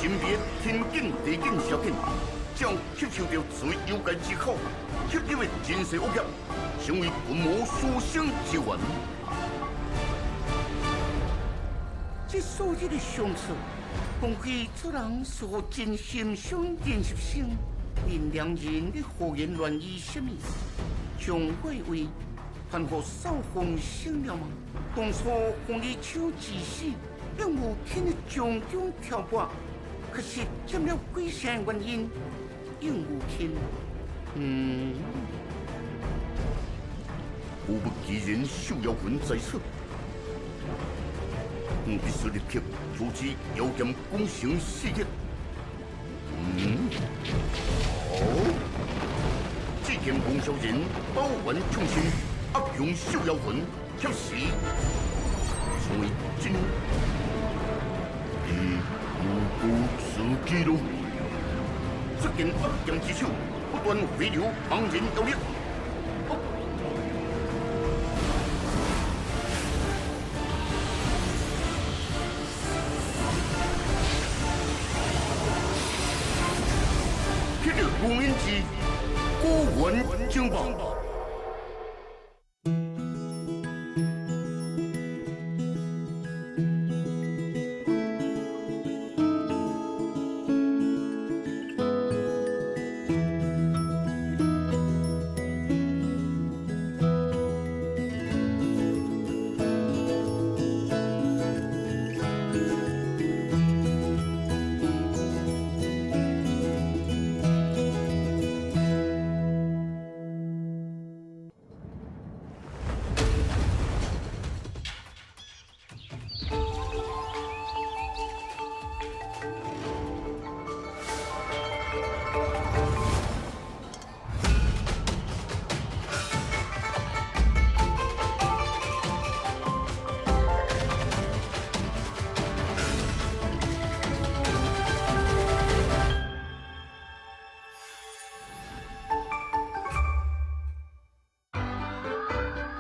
神秘的天境地景小景，将吸收著自妖界之口，吸入的真实恶业，成为群魔所生之源。这所有的相处，莫非这人是予真心相认识生？恁两人的胡言乱语什么？将会为判予扫风生了吗？当初黄衣手之死，并无天的将军挑拨，可是占了鬼神的原因，应无天。果不其然，受妖魂在此，我必须立刻阻止妖剑攻城事业。好，只见王小人保元创新，压用受妖魂，却是成为真，伊无辜自己咯。这件压剑之手不断回流，茫然妖力。无名之古文情报。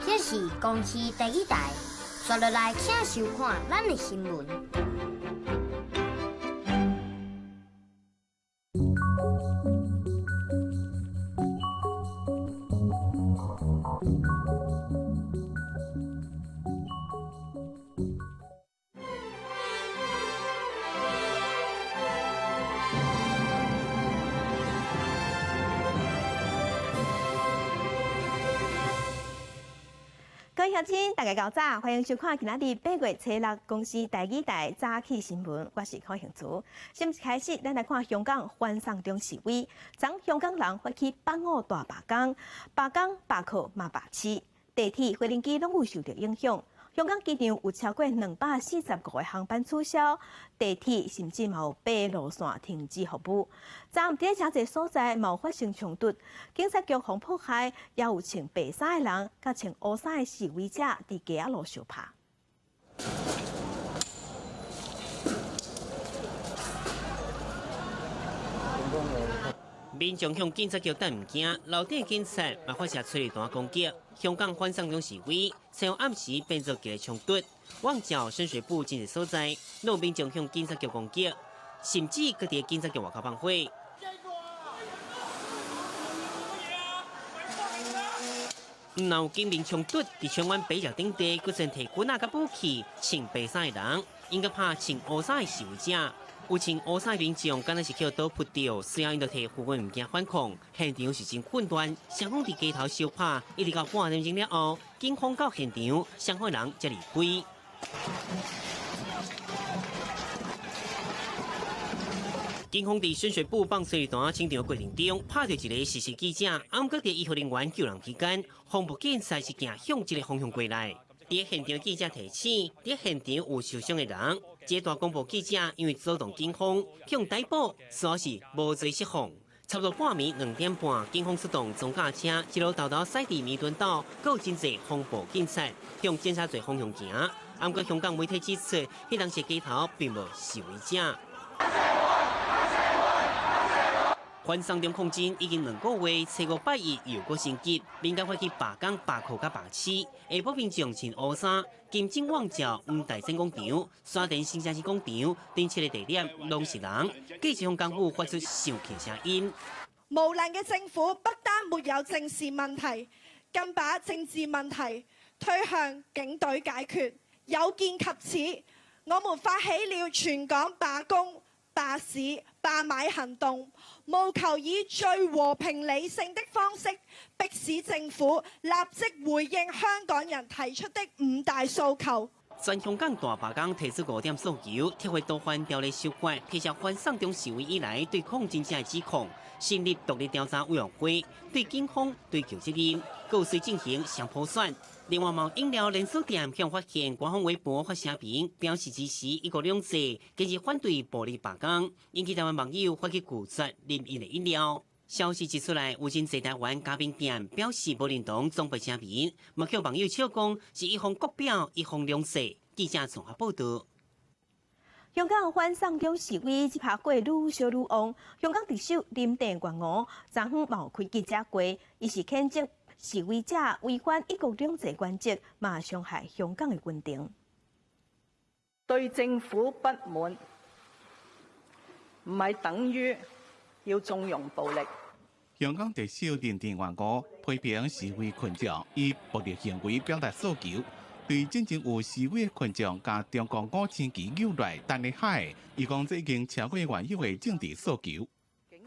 这是公视第一台，刷落来请收看咱的新闻。各位乡亲，大家早，欢迎收看今仔日8月初6公视台语台早起新闻，我是柯幸珠。先开始，咱来看香港反送中示威，昨香港人发起八五大罢工，罢工、罢课嘛罢市，地铁、飞行机拢有受到影响。香港机场有超过245个航班取消，地铁甚至嘛有8路线停止服务。昨暗伫诚济所在嘛有发生冲突，警察局予破坏，也有穿白衫的人佮穿乌衫的示威者伫街仔路相拍。民众向警察局等毋惊，楼顶警察嘛发射催泪弹攻击。香港反送中示威，采用暗时变作激烈冲突。旺角深水埗真济所在，拢有民众向警察局攻击，甚至阁伫警察局外口放火。毋但有警民冲突，伫荃湾北角等地，阁曾提棍仔佮武器，穿白衫的人，𪜶阁拍穿乌衫的示威者。有穿乌衫的民众，敢若是予刀扑著，随后𪜶就提护具物件反抗，现场是真混乱，双方伫街头相拍，一直到半点钟了后，警方到现场，双方人才离开。警方伫深水埗放催泪弹清场过程中，拍著一个实习记者，毋过伫医护人员救人期间，防暴警察是行向这个方向过来。伫现场记者提醒，伫现场有受伤的人，这大公报记者因为阻挡警方，予逮捕，所以是无罪释放。差不多半暝2点半，警方出动装甲车，一路沓沓驶伫弥敦道，阁有真济防暴警察向尖沙咀方向行。毋过香港媒体指出，彼当时街头并无示威者。反送中抗爭已經2個月，初五拜一又閣升級，民間發起罷工、罷課佮罷市，下晡民眾穿烏衫，金鐘旺角黃大仙廣場、沙田新城市廣場等七個地點攏是人，繼續向港府發出生氣聲音。無能嘅政府不單沒有正視問題，更把政治問題推向警隊解決。有見及此，我們發起了全港罷工、罷市、罷買行動，務求以最和平理性的方式，迫使政府立即回應香港人提出的五大訴求。全香港大罷工提出五點訴求，撤回逃犯條例修法，提出反送中示威以來對抗爭者的指控，成立獨立調查委員會，對警方追究責任，閣需進行雙普選。另外，某飲料連鎖店向發現官方微博發聲明，表示支持一國兩制，堅持反對暴力罷工，引起台灣網友發起拒絕啉𪜶的飲料。消息一出來，有真濟台灣咖啡店表示無認同總部聲明，嘛予網友笑講是一方國表，一方兩制。記者綜合報道。香港反送中示威，這拍過愈燒愈旺。香港特首林鄭月娥昨昏嘛有開記者會，伊是譴責示威者違反一國兩制原則，嘛傷害香港的穩定。對政府不滿，唔係等於要縱容暴力。香港特首林鄭月娥批評示威群眾以暴力行為表達訴求，對真正有示威的群眾共中國五星旗扭來擲咧海，伊講這已經超過原有的政治訴求。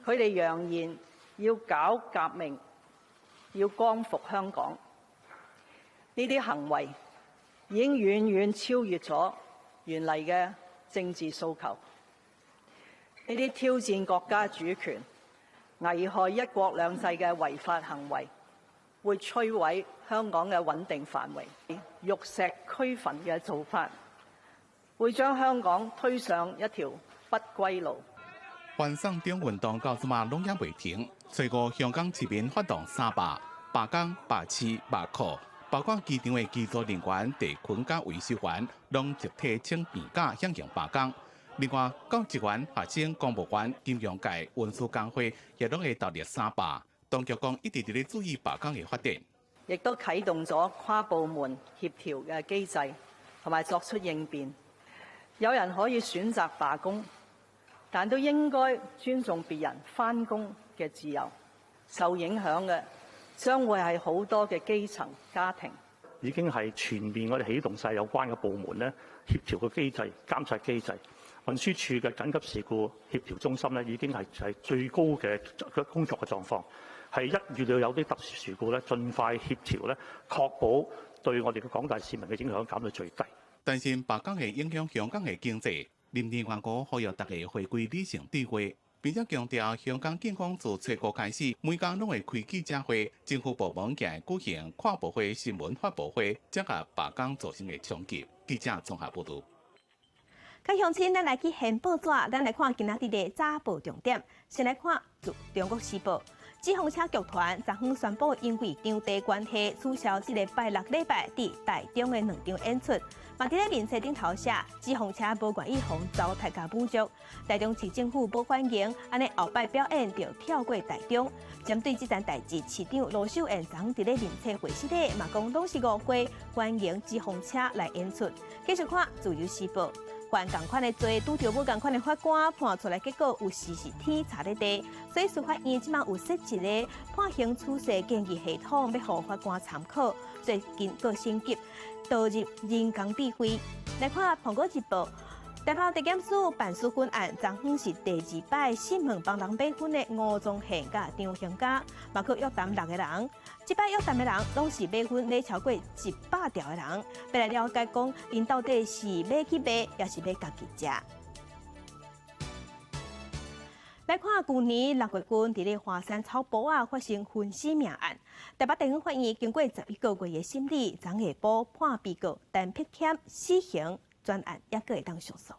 佢哋揚言要搞革命，要光復香港，呢啲行為已經遠遠超越咗原嚟嘅政治訴求。呢啲挑戰國家主權、危害一國兩制嘅違法行為，會摧毀香港嘅穩定繁榮。玉石俱焚嘅做法，會將香港推上一條不歸路。反送中運動到這馬攏猶未停，初五香港市民發動三罷：罷工、罷市、罷課，包括機場的機組人員、地勤佮維修員，攏集體請病假響應罷工。另外，教職員、學生、公務員、金融界、運輸工會也攏會投入三罷。當局講一直佇咧注意罷工的發展，亦都啟動咗跨部門協調嘅機制，同埋作出應變。有人可以選擇罷工，但都應該尊重別人返工嘅自由。受影響嘅將會係好多嘅基層家庭。已經係全面我哋啟動晒有關嘅部門咧協調嘅機制、監察機制。運輸署嘅緊急事故協調中心咧，已經係最高嘅工作嘅狀況，係一遇到有啲特殊事故咧，盡快協調咧，確保對我哋嘅廣大市民嘅影響減到最低。擔心罷工會影響香港嘅經濟，林鄭月娥呼籲大家回歸理性對話，並且強調香港警方自初五開始，每工攏會開記者會，政府部門會舉行跨部會新聞發布會，整合罷工造成的衝擊。記者綜合報道。各鄉親，咱來去掀報紙，咱來看今仔日的早報重點。先來看《中國時報》，紙風車劇團昨昏宣布，因為場地關係，取消這个拜六禮拜佇台中的兩場演出。嘛，佇咧面冊頂頭寫，紙風車無願意予糟蹋佮侮辱，台中市政府無歡迎，按呢後擺表演就跳過台中。針對這件代誌，市長盧秀燕昨昏佇咧面冊回釋咧，嘛講攏是誤會，歡迎紙風車來演出。繼續看《自由時報》。犯仝款的罪，拄著無仝款的法官判出來，結果有時是天差咧地。所以司法院這馬有設一個判刑處世建議系統，欲予法官參考。最近閣升級導入人工智慧。來看《蘋果日報》，台北地檢署辦事粉案，昨昏是第二擺審問幫人買粉的吳宗憲佮張興嘉，嘛閣約談六个人。這擺約談的人攏是買粉買超過100條的人，欲來了解講，𪜶到底是買去賣，抑是欲家己食。來看舊年六月份，佇咧華山草埔仔發生分屍命案，台北地方法院經過11個月的審理，昨下晡判被告陳碧謙死刑，全案猶閣會當上訴。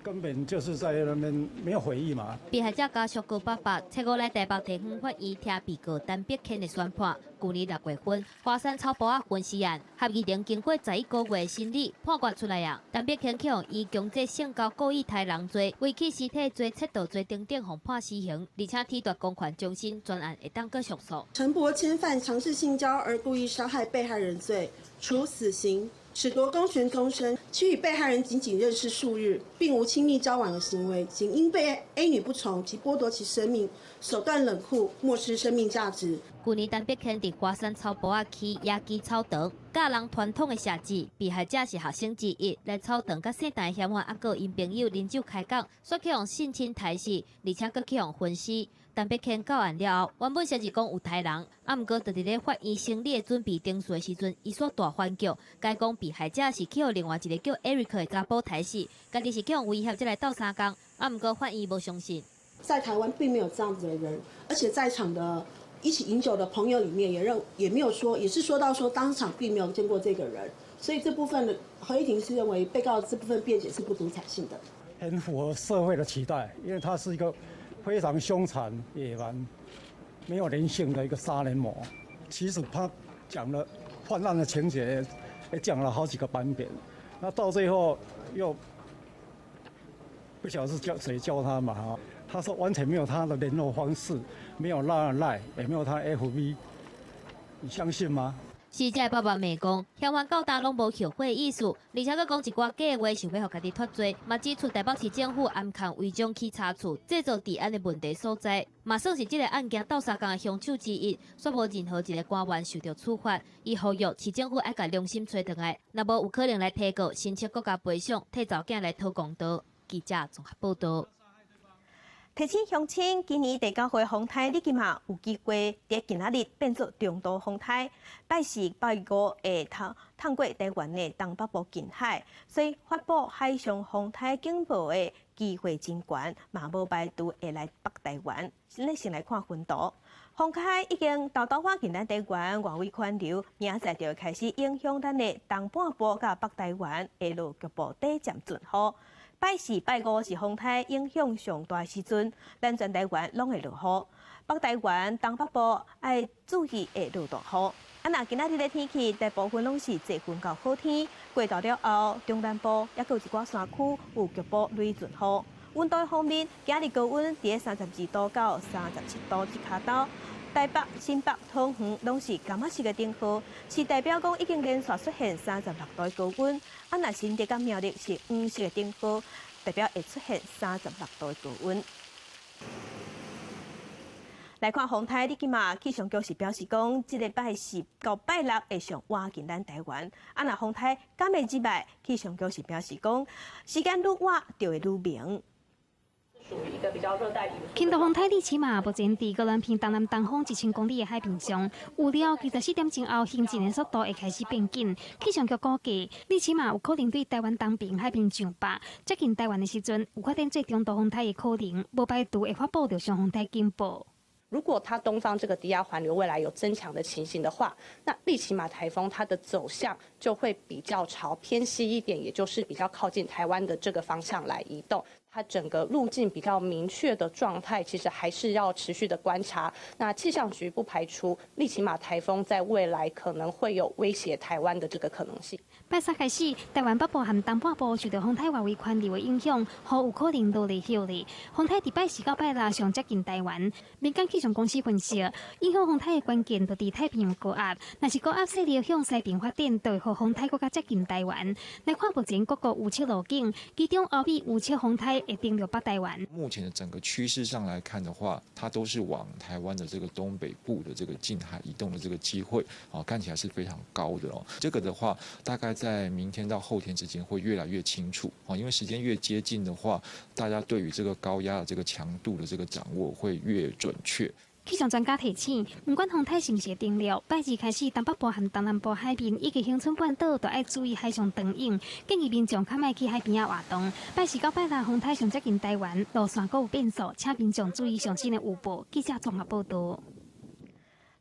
根本就是在那邊沒有悔意嘛。被害者家屬高伯伯，初五來台北地方法院聽被告陳柏謙的宣判。舊年六月份，華山草埔仔分屍案，合議庭經過11個月審理，判決出來啊。陳柏謙去予以強制性交故意殺人罪、遺棄屍體罪、竊盜罪等等，予判死刑，而且褫奪公權終身，全案會當閣上訴。陳柏謙犯強制性交而故意傷害被害人罪，處死刑。褫奪公權終身，其與被害人僅僅認識數日，並無親密交往的行為，僅因被 A 女不從即剝奪其生命，手段冷酷，漠視生命價值。舊年陳柏謙佇華山草埔仔區野雞草場，教人傳統的射箭，被害者是學生之一，來草場佮姓陳的嫌犯猶閣𪜶朋友啉酒開講，煞去予性侵刣死，而且閣去予分屍。陳柏謙到案了後，原本先是講有刣人，啊，毋過佇咧法院審理的準備程序的時陣，伊煞大反擊，改講被害者是去予另外一个叫 Eric 的查埔刣死，家己是去予威脅才來鬥相共，啊，毋過法院無相信。在台灣並沒有這樣子的人，而且在場的一起飲酒的朋友裡面也認，也沒有說，也是說到說當場並沒有見過這個人，所以這部分的合議庭是認為被告這部分辯解是不足採信的。很符合社會的期待，因為他是一個非常兇殘、野蠻、沒有人性的一個殺人魔。其實他講了犯案的情節，也講了好幾個版本，那到最後又不曉得是叫誰教他嘛？哈，他說完全沒有他的聯絡方式，沒有 LINE，也沒有他 FB，你相信嗎？死者爸爸罵講，嫌犯到今攏無後悔意思，而且閣講一寡假話，想欲予家己脫罪，嘛指出台北市政府暗崁違章起查厝，製造治安的問題所在，嘛算是這个案件鬥相共的兇手之一，煞無任何一个官員受著處罰。伊呼籲市政府愛共良心揣轉來，若無有可能來提告，申請國家賠償，替查某囝來討公道。記者綜合報導。提醒鄉親，今年第九號風颱利奇馬有機會佇今仔日變做中度風颱，拜四、拜五會通通過台灣的東北部近海，所以發布海上風颱警報的機會真懸，嘛無排除會來北台灣。咱先來看雲圖，風颱已經沓沓仔近咱台灣外圍環流，明仔載就會開始影響咱的東半部佮北台灣，會落局部短暫陣雨。拜四、拜五是風颱影響上大時陣，咱全台灣攏會落雨。北台灣東北部愛注意會落大雨。啊，若今仔日的天氣，大部分攏是濟雲到好天。過晝了後，中南部猶閣有一寡山區有局部雷陣雨。溫度方面，今日高溫佇32度到37度這跤頭。台北、新北、桃園攏是柑仔色的燈號，是代表講已經連續出現36度的高溫。啊，若新竹佮苗栗是黃色的燈號，代表會出現36度的高溫。來看風颱，利奇馬氣象局是表示講，這个拜四到拜六會上倚近咱台灣。啊，若風颱敢會入來，氣象局是表示講，時間愈倚就會愈明。輕度風颱利奇馬目前佇高蘭屏東南東方1000公里的海面上，預料24點鐘後行進的速度會開始變緊。氣象局估計，利奇馬有可能對台灣東爿海面上北接近台灣的時陣，有發展做中度風颱的可能，無排除會發布陸上風颱警報。如果它東方這個低壓環流未來有增強的情形的話，那利奇馬颱風它的走向就會比較朝偏西一點，也就是比較靠近台灣的這個方向來移動。它整個路徑比較明確的狀態，其實還是要持續的觀察。那氣象局不排除利奇馬颱風在未來可能會有威脅台灣的這個可能性。拜三開始，台灣北部和東半部受到風颱外圍環流的影響，雨有可能落來歇咧。風颱佇拜四到拜六上接近台灣。民間氣象公司分析，影響風颱的關鍵就佇太平洋高壓，若是高壓勢力向西邊發展，就會予風颱閣較接近台灣。來看目前各國預測路徑，其中歐美預測風颱會登陸北台灣。目前的整個趨勢上來看的話，它都是往台灣的這個東北部的這個近海移動的這個機會，啊，看起來是非常高的哦。這個的話，大概在明天到後天之間會越來越清楚啊，因為時間越接近的話，大家對於這個高壓的這個強度的這個掌握會越準確。氣象專家提醒，毋管風颱是毋是會登陸，拜二開始，東北部和東南部海面以及恆春半島都愛注意海上長湧，建議民眾較莫去海邊仔活動。拜四到拜六風颱上接近台灣，路線閣有變數，請民眾注意上新的預報。記者綜合報導。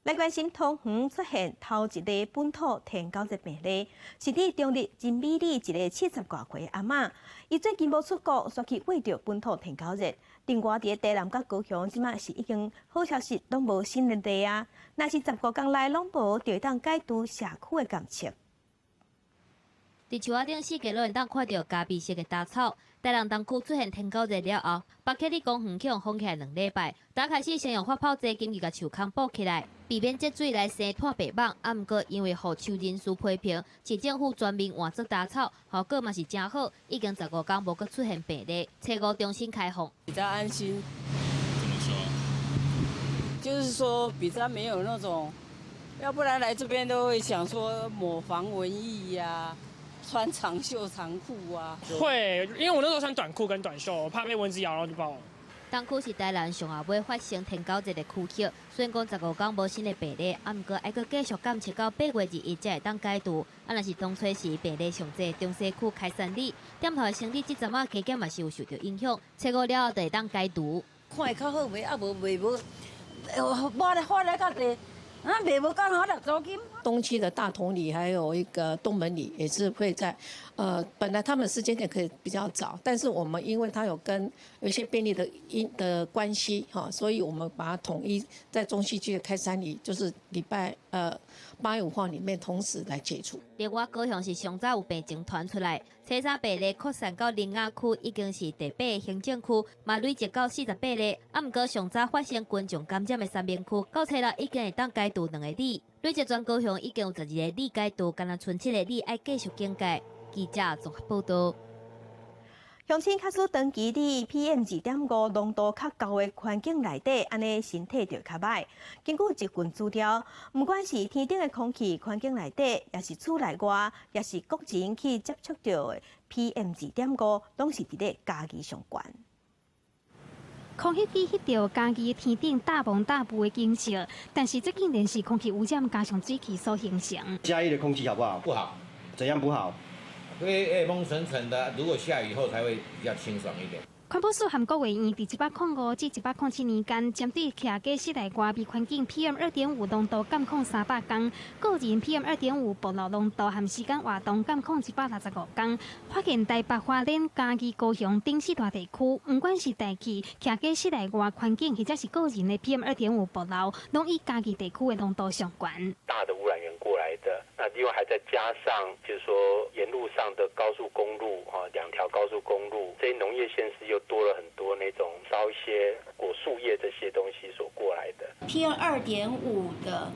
來關心桃園出現頭一例本土天狗熱病例，是佇中壢真美里一个70外歲阿嬤，伊最近無出國，煞去穢著本土天狗熱。另外，佇台南佮高雄，這馬是已經好消息，攏無新的例啊。若是15工內攏無，就會當解除社區的監測。佇樹仔頂四界攏會當看著咖啡色的焦草。台南東區出現天狗熱了後，北克里公園去予封起來2禮拜。剛開始先用發泡劑緊急共樹空補起來，避免積水來生炭白蠓。啊，毋過因為護樹人士批評，市政府全面換做焦草，效果嘛是誠好，已經十五工無閣出現病例。初五重新開放，比較安心。怎麼說？就是說比較沒有那種，要不然來這邊都會想說抹防蚊液呀。穿長袖長褲啊，會，因為我那時候穿短褲跟短袖，我怕被蚊子咬，然後就爆了。東區是台南上後尾發生天狗熱的區域，雖然講十五工無新的病例，啊，毋過愛閣繼續監測到8月21才會當解除。啊，若是當初時病例上濟，中西區開山里店頭的生理這陣仔加減嘛是有受著影響，初五了後就會當解除。看會較好袂？啊無袂無，我咧發來較濟。啊，賣無剛好六租金。東區的大同里還有一個東門里也是會在，本來他們時間點可以比較早，但是我們因為它有跟有一些便利的因的關係，哈，所以我們把它統一在中西區的開山里，就是禮拜8月5號裡面同時來解除。另外，高雄是上早有病情傳出來，初三病例擴散到苓雅區，已經是第八個行政區，嘛累積到48例。啊，毋過上早發生群眾感染的三民區，到初六已經會當解除兩個里，累計全高雄已經有12个里解除，干焦賰7个里愛繼續警戒。記者綜合報道。鄉親假使長期佇 PM 2.5濃度較高的環境內底，按呢身體就較䆀。根據一份資料，毋管是天頂的空氣環境內底，抑是厝內外，抑是個人去接觸著的 PM 2.5，攏是佇咧嘉義上懸。空氣機翕著嘉義天頂大霧大霧的景色，但是這竟然是空氣污染加上水汽所形成。嘉義的空氣好不好？不好。怎樣不好？因為蒙沉沉的，如果下雨後才會比較清爽一點。環保署和國衛院佇105至107年間，針對徛家室內外微環境 PM 2.5濃度監控300工，個人 PM 2.5暴露濃度和時間活動監控165工，發現台北、花蓮、嘉義、高雄等四大地區，毋管是大氣、徛家室內外環境，或者是個人的 PM 2.5暴露，攏以嘉義地區的濃度上懸。大的污染源過來的，那另外還再加上，就是說沿路上的高速公路啊，兩條高速公路，這些農業縣市又多了很多那種燒一些果樹葉這些東西所過來的。 PM 2.5的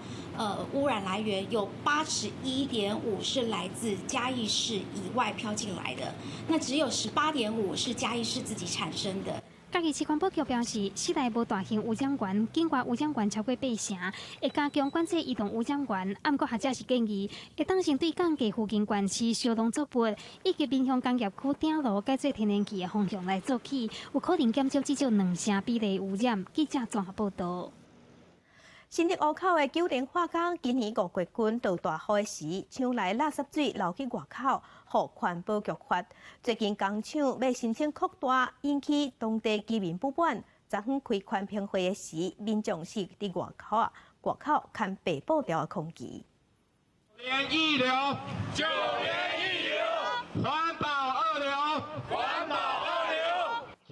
污染來源有81.5是來自嘉義市以外飄進來的，那只有18.5是嘉義市自己產生的。嘉義市環保局表示，市內無大型污染源，境外污染源超過8成，會加強管制移動污染源。啊，毋過學者是建議，會當先對降低附近縣市燒農作物，以及面向工業區鼎爐改做天然氣的方向來做起，有可能減少至少2成比例污染。記者綜合報道。新竹湖口的九連化工今年5月份落大雨時，廠內垃圾水流去外口，予環保局罰。最近工廠欲申請擴大，引起當地居民不滿。昨昏開環評會的時，民眾是佇外口啊，外口牽白布條的空旗。九連一流，九連一流，環保二流，環保二流。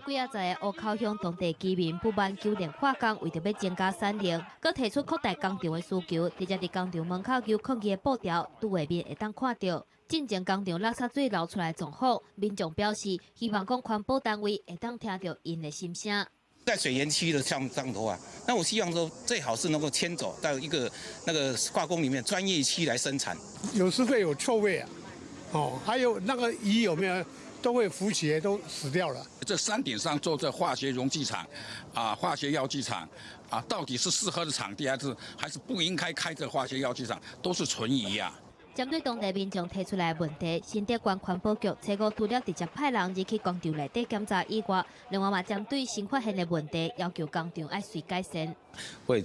幾仔日湖口鄉當地居民不滿九連化工為著欲增加產能，閣提出擴大工廠的需求，直接佇工廠門口懸抗議的布條，拄下面會當看著。進前工廠垃圾水流出來狀況，民眾表示希望講環保單位會當聽著𪜶的心聲。在水源區的上上頭啊，那我希望說最好是能夠遷走到一個那個化工裡面專業區來生產。有時會有臭味啊，哦，還有那個魚有沒有都會浮起來，都死掉了。這山頂上做這化學溶劑廠，啊，化學藥劑廠，啊，到底是適合的場地還是不應該開這化學藥劑廠，都是存疑啊。針對當地民眾提出來的問題，新竹縣環保局初五除了直接派人入去工廠內底檢查以外，另外嘛針對新發現的問題，要求工廠愛隨改善。會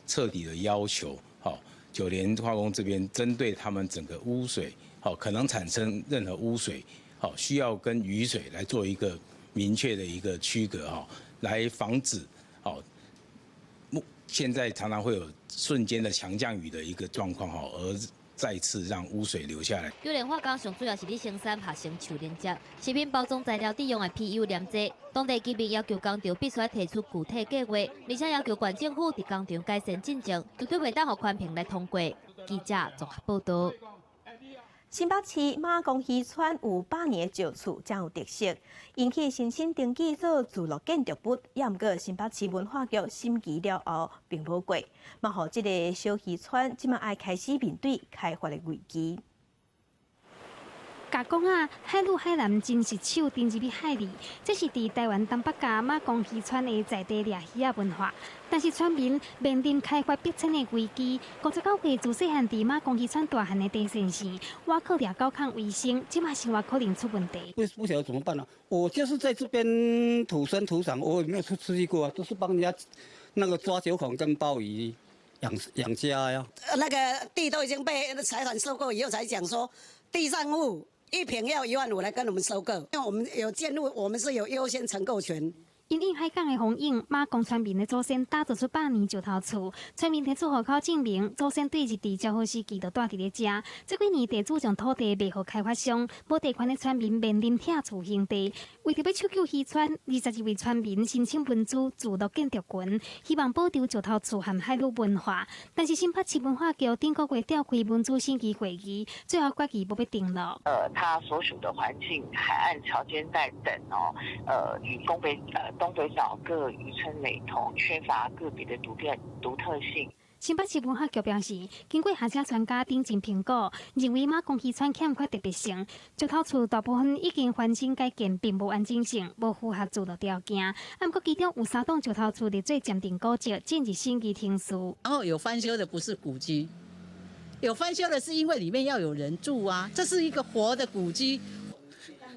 徹底的要求，好，九連化工這邊針對他們整個污水，好，可能產生任何污水，好，需要跟雨水來做一個明確的一個區隔，哈，來防止，好，現在常常會有瞬間的強降雨的一個狀況，哈，而再次讓污水流下來。九連化工上主要是咧生產合成樹奶汁，食品包裝材料佇用的 PU 黏劑。當地居民要求工廠必須提出具體計劃，而且要求縣政府佇工廠改善進程，絕對袂當予寬頻來通過。記者綜合報道。新北市馬公漁村有100年的石厝，真有特色，𪜶去申請登記做聚落建築物，也毋過新北市文化局審議了後並無過，嘛予這个小漁村這馬愛開始面對開發的危機。共講啊，海女海男真實手沉入去海裡，這是佇台灣東北角馬公漁村的在地掠魚仔文化。但是村民面臨開發逼遷的危機，59歲自細漢佇馬公漁村大漢的鄭先生，倚靠掠狗炕為生，這馬生活可能出問題。不曉得怎麼辦呢？我就是在這邊土生土長，我也沒有出去過啊，都是幫人家那個抓九孔跟鮑魚養家呀。那個地都已經被財團收購以後，才講說地上物一坪要1萬5來跟我們收購，因為我們有建入，我們是有優先承購權。因應海港的風湧，馬公村民的祖先打造出百年石頭厝。村民提出戶口證明，祖先對日治昭和時期就蹛佇咧遮。這幾年地主將土地賣予開發商，無地權的村民面臨拆厝還地。為著欲搶救漁村，22位村民申請文資聚落建築群，希望保留石頭厝和海女文化。但是新北市文化局頂個月召開文資審議會議，最後決議無欲登錄。它所屬的環境、海岸潮間帶等哦，與東北島各漁村雷同，缺乏個別的獨特性。新北市文化局表示，經過學者專家頂真評估，認為馬公漁村欠缺特別性，石頭厝大部分已經翻新改建，並無完整性，無符合聚落條件。啊，毋過其中有三棟石頭厝佇做鑑定古蹟，進入審議程序。然後有翻修的不是古蹟，有翻修的是因為裡面要有人住啊，這是一個活的古蹟，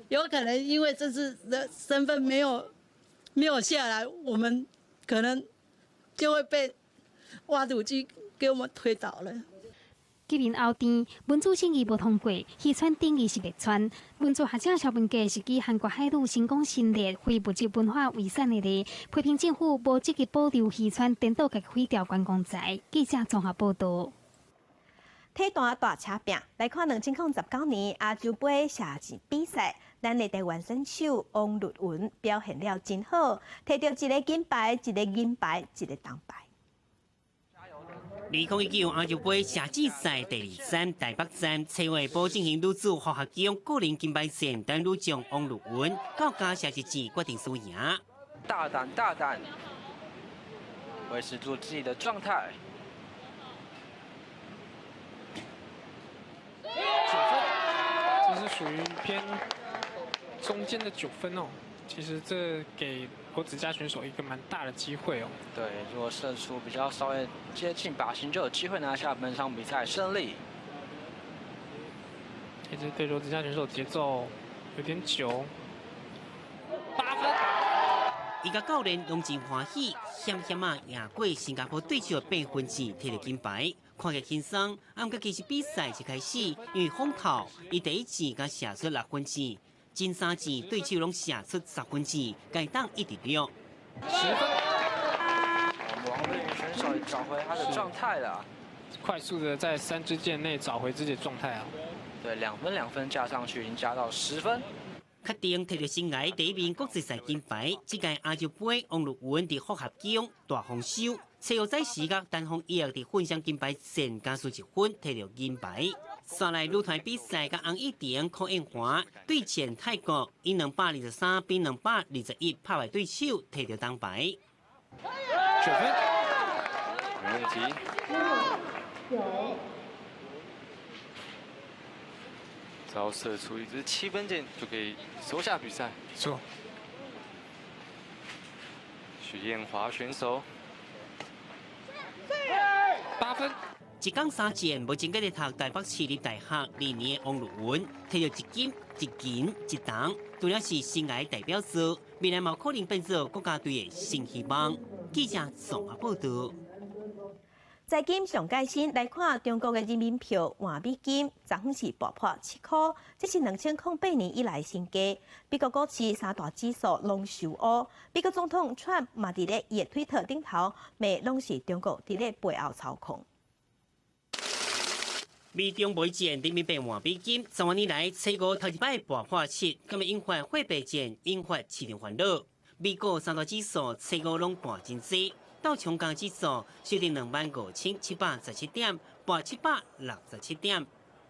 有可能因為這次的身份沒有下來，我們可能就會被挖土機給我們推倒了。居民後天，文資審議無通過，漁村等於是滅村。文資學者蕭文傑是舉韓國海女成功申列非物質文化遺產的例，批評政府無積極保留漁村，顛倒共毀掉觀光財。記者綜合報道。體壇大車拼，來看2019年亞洲盃射箭比賽，咱的台灣選手王律文表現了真好，摕著一个金牌、一个銀牌、一个銅牌。2019亞洲盃射箭賽第二站台北站，初下晡進行女子複合弓個人金牌戰，單女將王律文到加射一箭決定輸贏。大膽大膽，維持住自己的狀態。 9分，這是屬於偏中間的9分哦。其實這給羅子嘉選手一個蠻大的機會哦。對，如果射出比較稍微接近靶心，就有機會拿下本場比賽勝利。其實對羅子嘉選手節奏有點久。8分。伊佮教練攏真歡喜，險險仔贏過新加坡對手的8分箭，摕著金牌，看起來輕鬆。啊，毋過其實比賽一開始，因為風頭，伊第一箭共射出6分箭，前三箭對手攏射出10分箭，共擋一直落。10分。王瑞雲選手也找回他的狀態了，快速的在三支箭內找回自己的狀態啊。對，2分2分加上去，已經加到10分。確定摕著生涯第一面國際賽金牌，這屆亞洲盃王律文佇複合弓大豐收，七號仔時佮陳鳳英佇混雙金牌戰加輸1分，摕著銀牌。紲來女團比賽，佮洪一婷、柯燕華對戰泰國，以223比221拍敗對手，摕著銅牌。9分，沒問題。九。只要射出一支7分箭，就可以收下比賽。錯。許燕華選手。 8分。一工三戰，無前個咧讀台北市立大學二年的王律文，摕著一金、一銀、一銅，除了是生涯代表作，未來嘛可能變做國家隊的新希望。記者綜合報道。財經上蓋新來看，中國的人民幣換美金，昨昏是跌破7塊，這是2008年以來新低。美國股市三大指數攏受烏，美國總統川普嘛佇咧伊的推特頂頭，罵攏是中國佇咧背後操控。美中貿易戰，人民幣換美金，10多年來，初五頭一擺跌破七，敢會引發貨幣戰，引發市場煩惱。美股三大指數初五攏跌真濟。道瓊斯指數收佇25,717點，跌767點。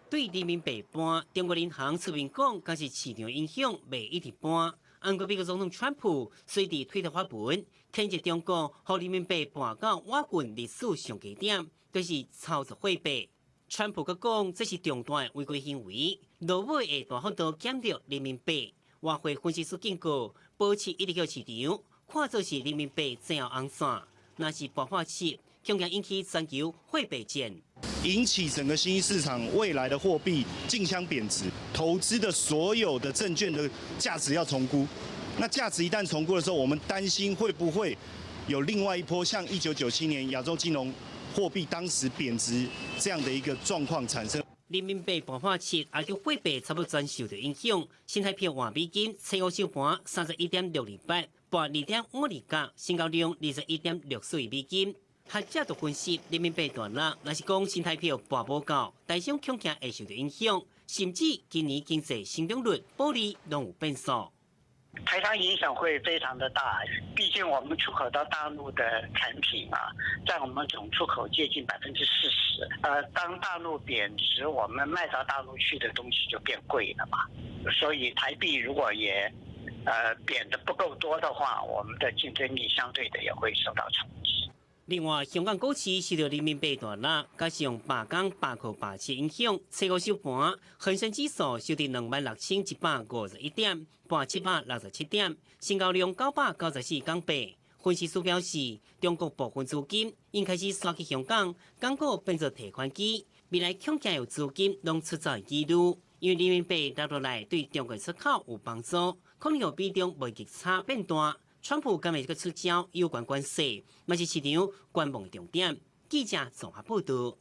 對人民幣搬，中國銀行出面講，敢是市場影響，袂一直搬。毋過美國總統川普隨佇推特發文，譴責中國予人民幣跌到倚近歷史上低點，就是操作貨幣。川普閣講，這是重大違規行為，落尾會大幅度減弱人民幣。外匯分析師警告，保持一直予市場看做是人民幣最後紅線。若是跌破七，恐驚引起全球貨幣戰，引起整個新興市場未來的貨幣競相貶值，投資的所有的證券的價值要重估。那價值一旦重估的時候，我們擔心會不會有另外一波像1997年亞洲金融貨幣當時貶值這樣的一個狀況產生。人民幣跌破七，亞洲貨幣差不多全受著影響。新台幣換美金，初五收盤31.628，跌2.52角，成交量21.64億美金。學者就分析，人民幣斷落，若是講新台幣跌無夠，台商恐驚會受著影響，甚至今年經濟成長率保利攏有變數。台商影響會非常的大，畢竟我們出口到大陸的產品啊，佔我們總出口接近40%。當大陸貶值，我們賣到大陸去的東西就變貴了嘛。所以台幣如果也貶得不夠多的話，我們的競爭力相對的也會受到衝擊。另外，香港股市受到人民幣大落，加上罷工罷課罷市影響，初五收盤，恆生指數收佇26,151點，跌767點，成交量994億港幣。分析師表示，中國部分資金已開始徙去香港，港股變做提款機，未來恐驚有資金攏出走的疑慮，因為人民幣落落來對中國出口有幫助，可能予美中貿易差變大。川普敢會閣出招有關關稅，嘛是市場觀望的重點。記者綜合報導。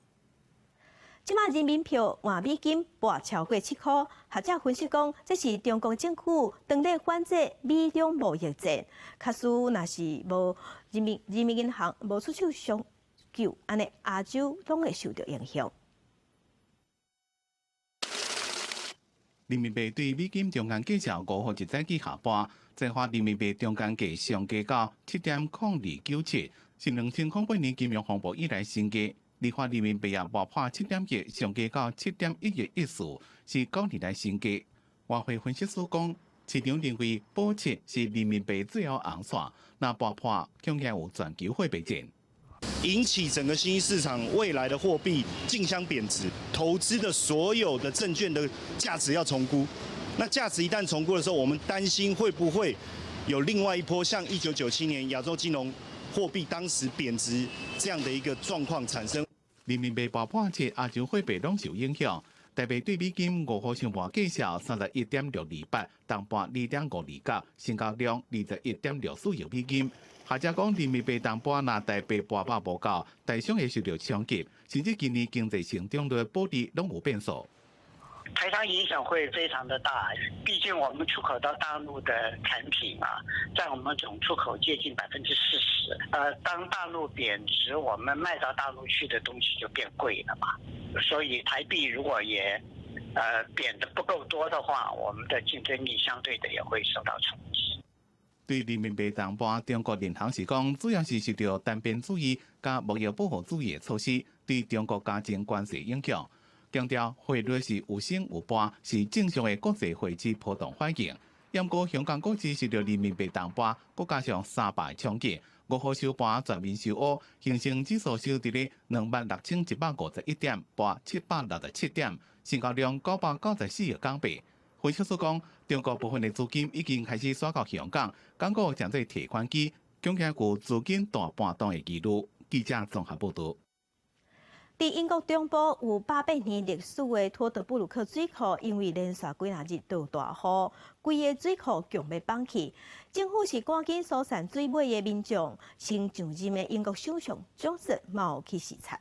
這馬人民幣換美金跌超過7塊，學者分析講，這是中國政府當咧反制美中貿易戰。假使若是無人民銀行無出手相救，按呢亞洲攏會受著影響。人民幣對美金中間價朝5號一早起下跌，在華人民幣中間價上低到7.0297，是2008年金融風暴以來新低。離岸人民幣也跌破7.1，上低到7.1114，是9年來新低。外匯分析師講，市場認為保七是人民幣最後紅線，若跌破恐驚有全球貨幣戰，引起整個新興市場未來的貨幣競相貶值，投資的所有的證券的價值要重估。那價值一旦重估的時候，我們擔心會不會有另外一波像1997年亞洲金融貨幣當時貶值這樣的一個狀況產生。人民幣跌破七，亞洲貨幣攏受影響。台幣對美金5號收盤價數31.628，重跌2.52角，成交量21.64億美金。學者講，人民幣重跌，若台幣跌百無夠，台商會受著衝擊，甚至今年經濟成長率保持攏有變數。台商影響會非常的大，畢竟我們出口到大陸的產品啊，佔我們總出口接近40%。當大陸貶值，我們賣到大陸去的東西就變貴了嘛。所以台幣如果也貶得不夠多的話，我們的競爭力相對的也會受到衝擊。對人民幣重跌，中國銀行是講，主要是受著單邊主義佮貿易保護主義的措施對中國加徵關稅影響。強調匯率是有升有跌，是正常的國際匯市波動反應。毋過香港股市受著人民幣重跌，閣加上三罷衝擊，5號收盤全面受烏，恆生指數收佇咧26,151點，跌767點，成交量994億港幣。分析師講，中國部分的資金已經開始徙到香港，港股成做提款機，恐驚有資金大搬動的疑慮。記者綜合報導。佇英國中部有800年歷史的托德布魯克水庫，因為連續幾若日落大雨，規个水庫強欲崩去。政府是趕緊疏散水尾的民眾，新上任的英國首相強生嘛有去視察。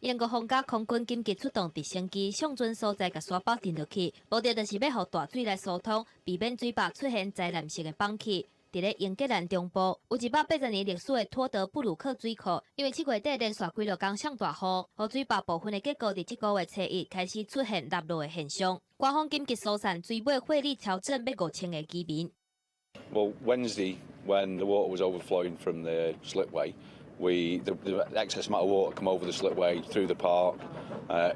英國皇家空軍緊急出動直升機，上準所在共沙包擲落去，目的就是欲予大水來疏通，避免水壩出現災難性的崩起。佇咧英格蘭中部，有180年歷史的托德布魯克水庫，因為7月底連續幾落工上大雨，予水壩部分的結構佇這個月初一開始出現塌落的現象。官方緊急疏散水尾惠利橋鎮欲5000個居民。 Well, Wednesday, when the water was overflowing from the slipway, the excess amount of water come over the slipway through the park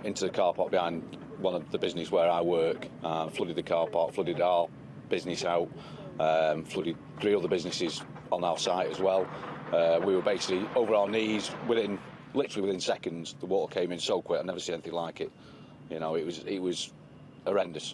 into the car park behind one of the business where I work, flooded the car park, flooded our business out, flooded three other businesses on our site as well. We were basically over our knees within literally within seconds. The water came in so quick. I've never seen anything like it. It was horrendous.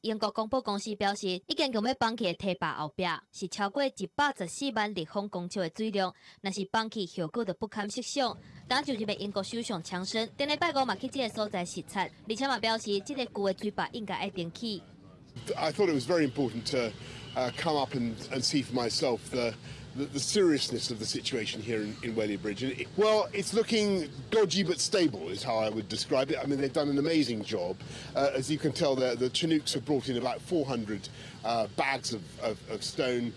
英國廣播公司表示，已經強欲崩去的堤壩後壁是超過114萬立方公尺的水量，若是崩去，後果就不堪設想。剛就任的英國首相強生，頂禮拜五嘛去這个所在視察，而且嘛表示，這个舊的水壩應該愛重起。 I thought it was very important to come up and see for myself the seriousness of the situation here in Whaley Bridge. And well, it's looking dodgy but stable, is how I would describe it. I mean, they've done an amazing job. As you can tell, the Chinooks have brought in about 400 bags of stone.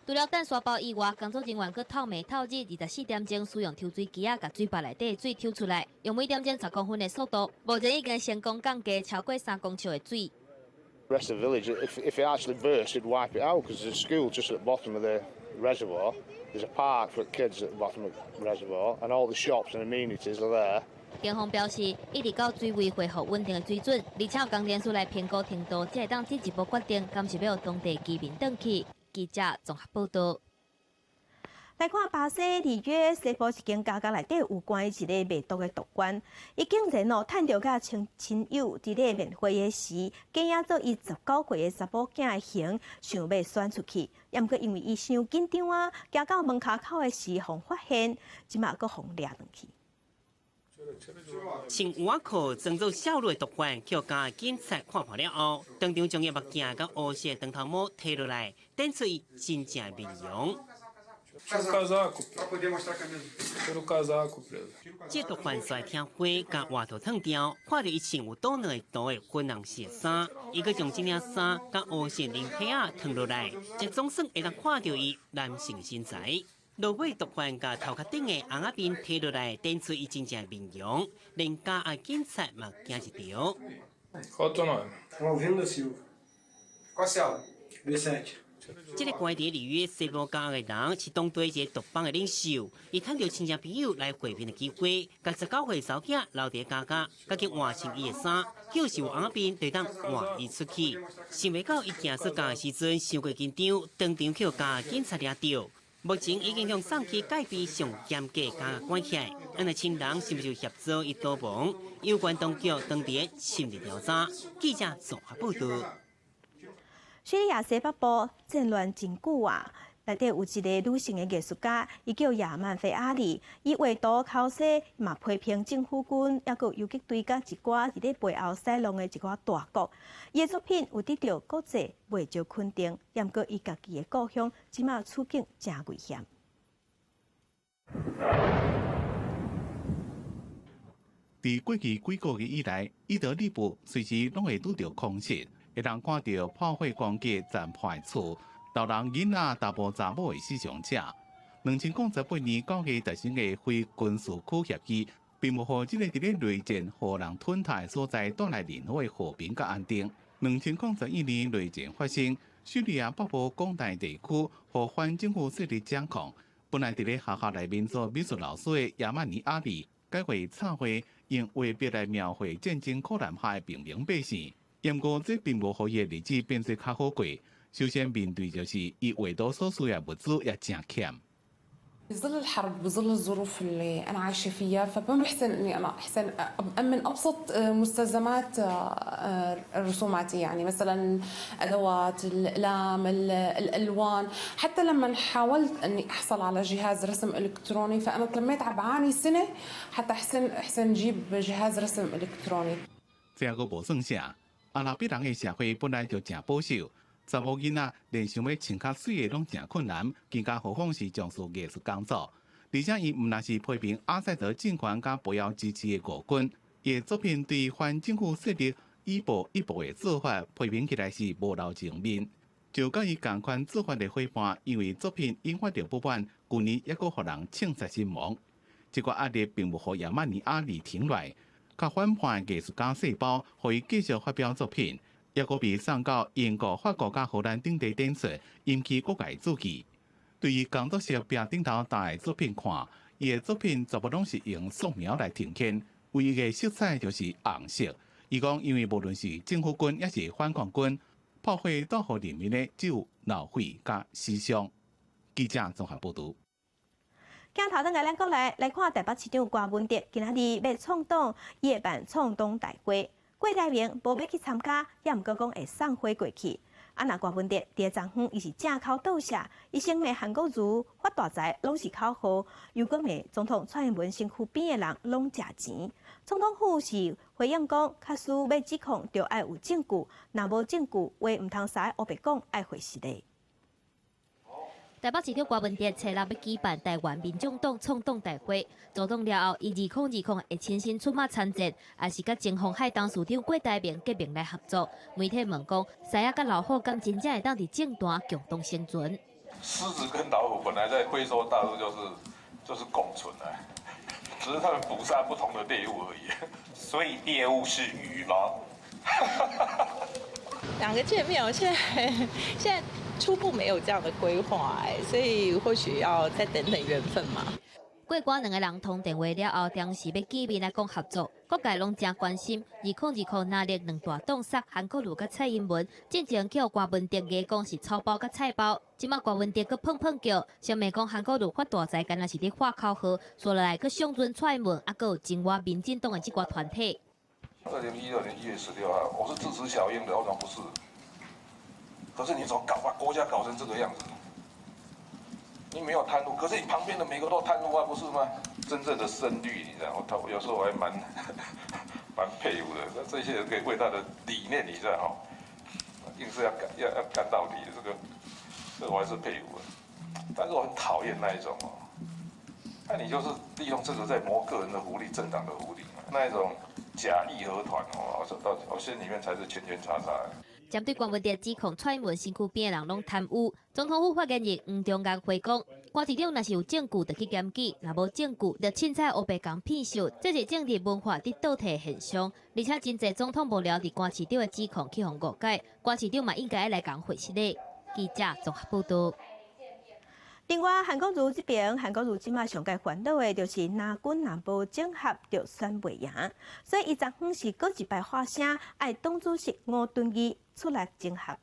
除了擲沙包以外，工作人員閣透暝透日24點鐘使用抽水機仔，共水壩內底的水抽出來，用每點鐘10公分的速度，目前已經成功降低超過3公尺的水。 The rest of the village, if it actually burst, it'd wipe it out because there's a school just at the bottom of the reservoir. There's a park for kids at the bottom of the reservoir, and all the shops and amenities are there. 警方表示，一直到水位恢復穩定的水準，而且有工程師來評估程度，才會當進一步決定，敢是欲予當地居民轉去。記者綜合報道。來看巴西里約西部一間監獄內底有關一個賣毒的毒販，伊竟然哦趁著佮親親友佇咧宴會的時，假影做伊19歲的查某囝的形，想欲竄出去，猶毋過因為伊傷緊張啊，行到門跤口的時，予發現，這馬閣予掠轉去。穿牛仔褲裝作少女的毒販，予監警察看破了後，當場將伊目鏡佮烏色長頭毛提落來，展出伊真正的面容。 Tira o casaco. Tira o casaco, preso. 這毒販煞聽話，共外套脫掉，看著伊穿有倒兩个圖的粉紅色衫，伊閣將這領衫佮烏色領皮仔脫落來，這總算會當看著伊男性身材。落尾毒販共頭殼頂的尪仔辮提落來，展出伊真正的面容，連監獄警察嘛驚一跳。 Qual o teu nome? Alvino da Silva. Qual cela? B7. 這个關佇里約西部監獄的人是當地一个毒幫的領袖，伊趁著親戚朋友來會面的機會，共19歲查某囝留佇監獄，家己換穿伊的衫，叫受尪仔辮就當換伊出去。想袂到伊行出監獄時陣，傷過緊張，當場予監獄警察掠著。目前已經予送去蓋邊上嚴格監獄管轄，按若親人是毋是協助伊逃亡？有關當局當地深入調查。記者綜合報道。敘利亞西北部戰亂真久啊，內底有一个女性的藝術家，伊叫亞曼費阿里，伊畫圖剾洗，嘛批評政府軍，抑閣游擊隊佮一寡佇咧背後使弄的一寡大國。伊的作品有得著國際袂少肯定，毋過伊家己的故鄉這馬處境誠危險。佇過去幾個月以來，伊德利卜隨時攏會拄著空襲。會當看著炮火攻擊殘破的厝，老人囡仔、查埔查某的死傷者。2018年9月達成的非軍事區協議，並無予這个佇咧內戰予人吞噬的所在帶來任何的和平佮安定。2011年內戰發生，敘利亞北部廣大地區予反政府勢力掌控。本來佇咧學校內面做美術老師的亞曼尼阿里，改為插畫，用畫筆來描繪戰爭苦難下的平民百姓。毋過，這並無予伊的日子變做較好過。首先面對就是伊畫圖所需要物資也誠欠。 بظل الحرب بظل الظروف اللي انا عايشه فيها فما بحسن اني انا احسن امن ابسط مستلزمات رسوماتي، يعني مثلا ادوات الاقلام، الالوان. حتى لما حاولت اني احصل على جهاز رسم الكتروني فانا تلميت عبعاني سنه حتى احسن جيب جهاز رسم الكتروني. 這閣無算啥，阿拉伯人的社會本來就誠保守，查某囡仔連想欲穿較媠的攏誠困難，更加何況是從事藝術工作。而且伊毋但是批評阿薩德政權佮背後支持的俄軍，伊的作品對反政府勢力以暴易暴的做法批評起來是無留情面。就佮伊仝款做法的伙伴，因為作品引發著不滿，舊年猶閣予人槍殺身亡。這個壓力並無予亞曼尼阿里停落來，較反叛的藝術家細胞，予伊繼續發表作品，猶閣被送到英國、法國佮荷蘭等地展出，引起各界注意。對於工作室壁頂頭大的作品看，伊的作品全部攏是用素描來呈現，唯一的色彩就是紅色。伊講，因為無論是政府軍抑是反抗軍，炮火帶予人民的只有鬧毀佮死傷。記者綜合報導。鏡頭轉來咱國內來看台北市長柯文哲，今仔日欲創黨，伊會辦創黨大會，郭台銘無欲去參加，也毋過講會送花過去。啊，若柯文哲佇昨昏，伊是正口倒謝，伊先罵韓國瑜發大財攏是口號，又閣罵總統蔡英文身軀邊的人攏食錢。總統府是回應講，假使欲指控，就愛有證據，若無證據，話毋通使烏白講，愛回實的。台北市長柯文哲初六欲舉辦台灣民眾黨創黨大會，組黨了後，伊2020會親身出馬參戰，也是佮前鴻海董事長郭台銘結盟來合作。媒體問講，獅仔佮老虎敢真正會當佇政壇共同生存？獅子跟老虎本來在非洲大陸就是共存的，只是他們捕殺不同的獵物而已。所以獵物是魚嗎？兩個見面，我現在初步沒有這樣的規劃，哎，所以或許要再等等緣分嘛。郭柯兩个人通電話了後，當時欲見面來講合作，各界攏誠關心。2020藍綠兩大黨殺韓國瑜佮蔡英文，進前予柯文哲罵講是草包佮菜包，這馬柯文哲閣碰碰叫，先罵講韓國瑜發大財，敢若是咧喊口號，紲落來閣傷潤蔡英文，猶閣有前外民進黨的這寡團體。2016年1月16號，我是支持小英的，我講不是。可是你怎麼搞把國家搞成這個樣子？你沒有貪污，可是你旁邊的每個都貪污啊，不是嗎？真正的深綠，你知道，我有時候我還蠻佩服的。那這些人可以為他的理念，你知道哈，硬是要幹要幹到底，這個我還是佩服的。但是我很討厭那一種哦，那你就是利用這個在謀個人的福利、政黨的福利嘛，那一種假義和團哦，我到我心裡面才是圈圈叉叉。針對柯文哲指控蔡英文身軀邊的人攏貪污，總統府發言人黃重諳回講，柯市長若是有證據，就去檢舉；若無證據，就凊彩烏白共騙術，這是政治文化佇倒退現象。而且真濟總統幕僚佇柯市長的指控去予誤解，柯市長嘛應該來共回實的。記者綜合報導。另外，韓國瑜這邊，韓國瑜這馬上蓋煩惱的，就是藍軍若無整合，就選袂贏，所以伊昨昏是閣一擺發聲，愛黨主席吳敦義出來整合。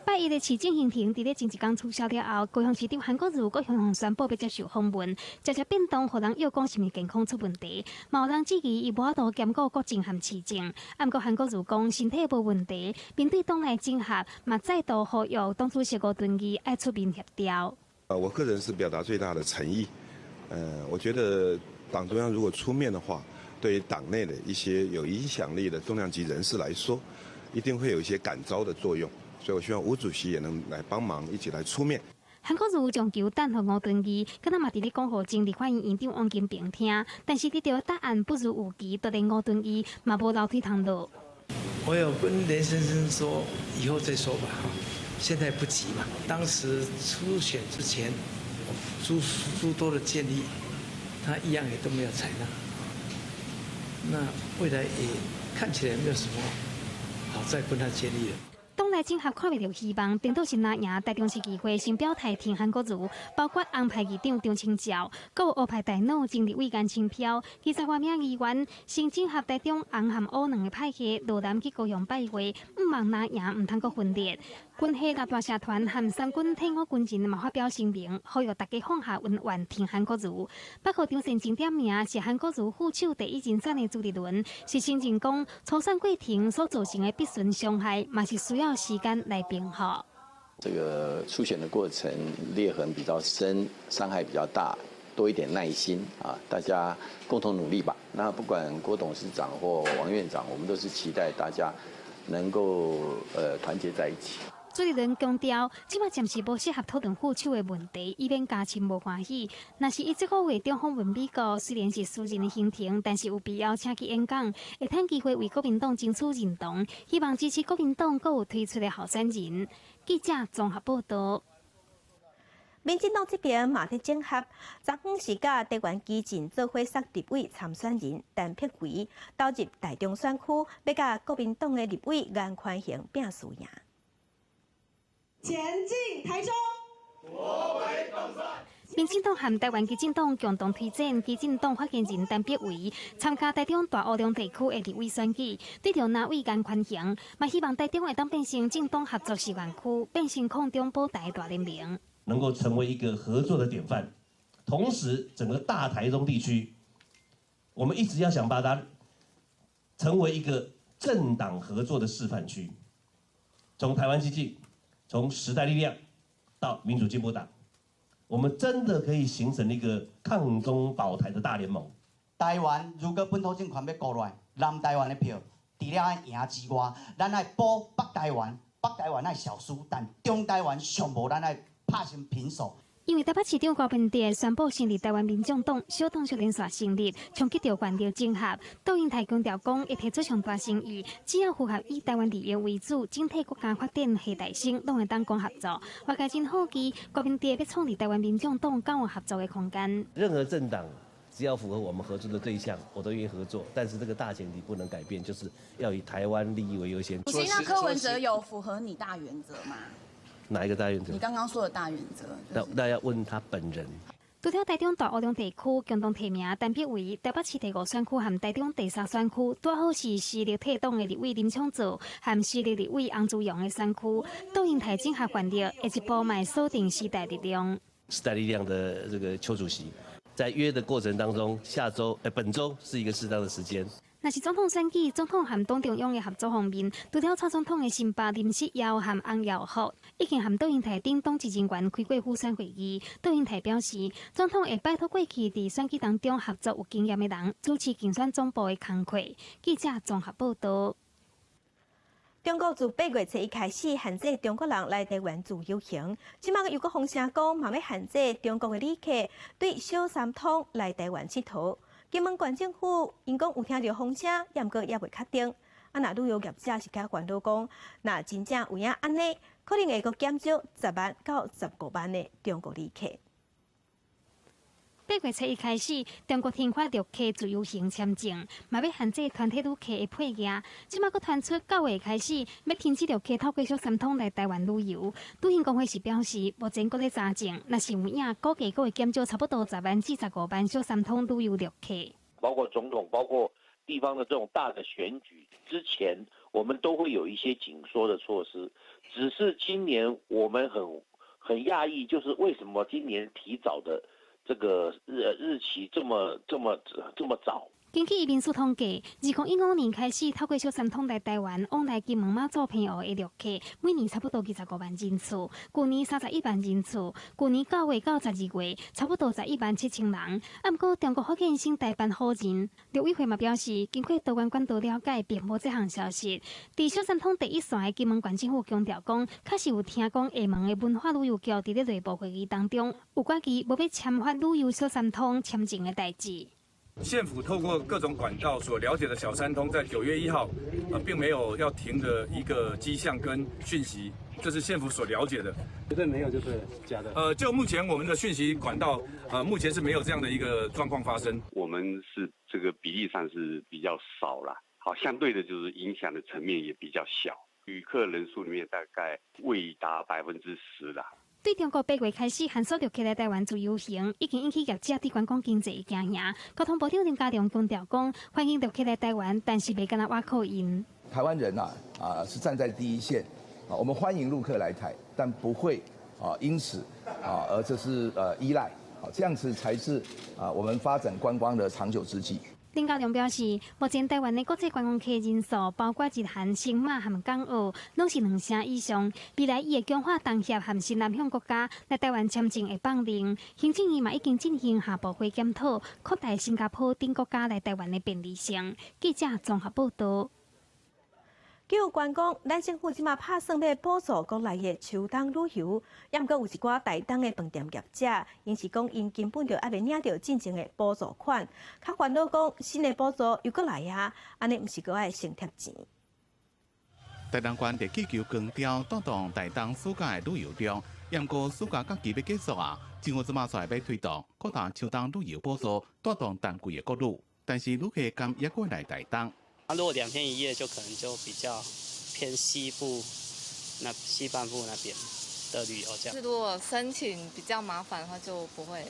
拜一的市政行程，佇咧前一工取消了後，高雄市長韓國瑜閣雄雄宣布欲接受訪問，常常變動，予人臆講是毋是健康出問題，嘛有人質疑伊無法度兼顧國政和市政。啊，毋過韓國瑜講身體無問題，面對黨內整合，嘛再度呼籲黨主席吳敦義愛出面協調。我個人是表達最大的誠意。我覺得黨中央如果出面的話，對於黨內的一些有影響力的重量級人士來說，一定會有一些感召的作用。所以我希望吳主席也能來幫忙，一起來出面。韓國瑜將球擲予吳敦義，敢若嘛佇咧講予前立法院院長王金平聽，但是得著答案不如預期，就連吳敦義嘛無樓梯通落。我有跟連先生說，以後再說吧，現在不急嘛。當時初選之前，諸多的建議，他一樣也都沒有採納。那未來也看起來沒有什麼好再跟他建議了。黨內整合看袂著希望，顛倒是藍營台中市議會先表態挺韓國瑜，包括紅派議長張清照，閣有烏派大腦前立委顏清標，20外名議員先整合台中紅和烏兩個派系，落南去高雄拜會，毋望藍營毋通閣分裂。軍系六大社團和三軍退伍軍人嘛發表聲明，呼籲大家放下恩怨，挺韓國瑜。北河張善政點名是韓國瑜副手第一人選的朱立倫，是承認講初選過程所造成的必損傷害，嘛是需要時間來平復。這個初選的過程裂痕比較深，傷害比較大，多一點耐心啊，大家共同努力吧。那不管郭董事長或王院長，我們都是期待大家能夠團結在一起。朱立倫強調，這擺暫時無適合討論副手的問題，以免加深無歡喜。若是伊這個月中訪問美國，雖然是私人的行程，但是有必要請去演講，會趁機會為國民黨爭取認同，希望支持國民黨閣有推出的候選人。記者綜合報道。民進黨這邊嘛佇整合，昨昏是佮台灣基進做伙殺立委參選人陳柏惟投入台中選區，欲佮國民黨的立委顏寬恆拚輸贏。前進台中，國為統帥。民進黨和台灣基進黨共同推薦基進黨發言人陳柏惟參加台中大湖鄉地區的立委選舉，對著藍委顏寬恆，嘛希望台中會當變成政黨合作示範區，變成抗中保台大聯盟，能夠成為一個合作的典範。同時，整個大台中地區，我們一直要想把它成為一個政黨合作的示範區。從台灣基進，從時代力量到民主進步黨，我們真的可以形成一個抗中保台的大聯盟。台灣如果本土政權欲顧落來，南台灣的票除了愛贏之外，咱愛保北台灣，北台灣愛少輸，但中台灣上無咱愛拍成平手。因為台北市長柯文哲宣布成立台灣民眾黨，小黨小連續成立，衝擊著權力整合。杜英台強調講，會提出上大誠意，只要符合以台灣利益為主，整體國家發展下大生，攏會當講合作。外界真好奇，柯文哲欲創立台灣民眾黨，敢有合作的空間？任何政黨只要符合我們合作的對象，我都願意合作。但是這個大前提不能改變，就是要以台灣利益為優先。主席，那柯文哲有符合你大原則嗎？哪一個大原則？你剛剛說的大原則。那要問他本人。除了台中大湖鄉地區共同提名陳柏惟，台北市第五選區和台中第三選區，拄好是時力退黨的立委林昶佐和時力立委翁姿陽的選區，杜英台整合權力，下一步嘛鎖定時代力量。時代力量的這個邱主席，在約的過程當中，下週本週是一個適當的時間。若是總統選舉，總統和黨中央的合作方面，除了蔡總統的新爸林世堯和翁耀福，已經和杜英台等黨職人員開過輔選會議。杜英台表示，總統會拜託過去佇選舉當中合作有經驗的人，主持競選總部的工課。記者綜合報道。中國自8月初一開始限制中國人來台灣自由行，這擺又閣放聲講，嘛欲限制中國的旅客對小三通來台灣𨑨迌。金門縣政府𪜶講有聽著風聲，毋過猶未確定。啊，若旅遊業者是較煩惱講，若真正有影按呢，可能會閣減少10萬到15萬的中國旅客。8月初一開始，中國停發陸客自由行簽證，嘛欲限制團體旅客的配額。這擺閣傳出9月開始，欲停止陸客透過小三通來台灣旅遊。旅行公會是表示，目前閣咧查證，若是有影，估計閣會減少差不多10萬至15萬小三通旅遊陸客。包括總統，包括地方的這種大的選舉之前，我們都會有一些緊縮的措施。只是今年我們很訝異，就是為什麼今年提早的這個日期這麼早。根據移民署統計，2015年開始透過小三通來台灣往來金門馬祖澎湖的陸客，每年差不多25萬人次，舊年31萬人次，舊年9月到12月差不多11萬7千人。啊，毋過中國福建省台辦否認，陸委會嘛表示，經過多元管道了解，並無這項消息。佇小三通第一線的金門縣政府強調講，確實有聽講廈門的文化旅遊局佇咧內部會議當中，有決議無欲簽發旅遊小三通簽證的代誌。縣府透過各種管道所了解的小三通，在9月1號，並沒有要停的一個跡象跟訊息，這是縣府所了解的。絕對沒有就對了，假的。就目前我們的訊息管道，目前是沒有這樣的一個狀況發生。我們是這個比例上是比較少啦，好，相對的就是影響的層面也比較小，旅客人數裡面大概未達10%啦。對中國8月開始限縮陸客來台灣自由行，已經引起業者對觀光經濟的驚嚇。交通部長林佳龍強調講，歡迎陸客來台灣，但是袂干焦倚靠𪜶。台灣人啊是站在第一線，啊，我們歡迎陸客來台，但不會啊因此啊而這是依賴，啊這樣子才是啊我們發展觀光的長久之計。林佳龍表示，目前台灣的國際觀光客人數，包括日韓、新馬和港澳，攏是2成以上。未來伊會強化東協和新南向國家來台灣簽證的放任。行政院嘛已經進行下步會檢討，擴大新加坡等國家來台灣的便利性。記者綜合報道。有關講，咱政府這馬拍算欲補助國內的秋冬旅遊，猶毋過有一寡台東的飯店業者，𪜶是講𪜶根本就猶未領著進前的補助款，較煩惱講新的補助又閣來啊，按呢毋是閣愛先貼錢。台東縣熱氣球光雕帶動台東暑假的旅遊量，毋過暑假假期欲結束啊，政府這馬出來欲推動擴大秋冬旅遊補助，帶動淡季的國旅，但是旅客敢猶閣來台東？啊，如果兩天一夜就可能就比較偏西部，那西半部那邊的旅遊這樣。如果申請比較麻煩的話，就不會。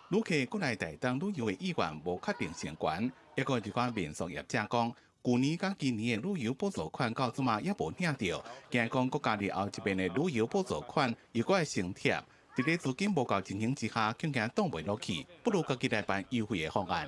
旅客過來台東旅遊的意願無確定性懸，抑閣有一寡民宿業者講，舊年佮今年的旅遊補助款到這馬猶無領著，驚講國家日後這邊的旅遊補助款又閣愛先貼，佇咧資金無夠情形之下，恐驚擋袂落去，不如家己來辦優惠的方案。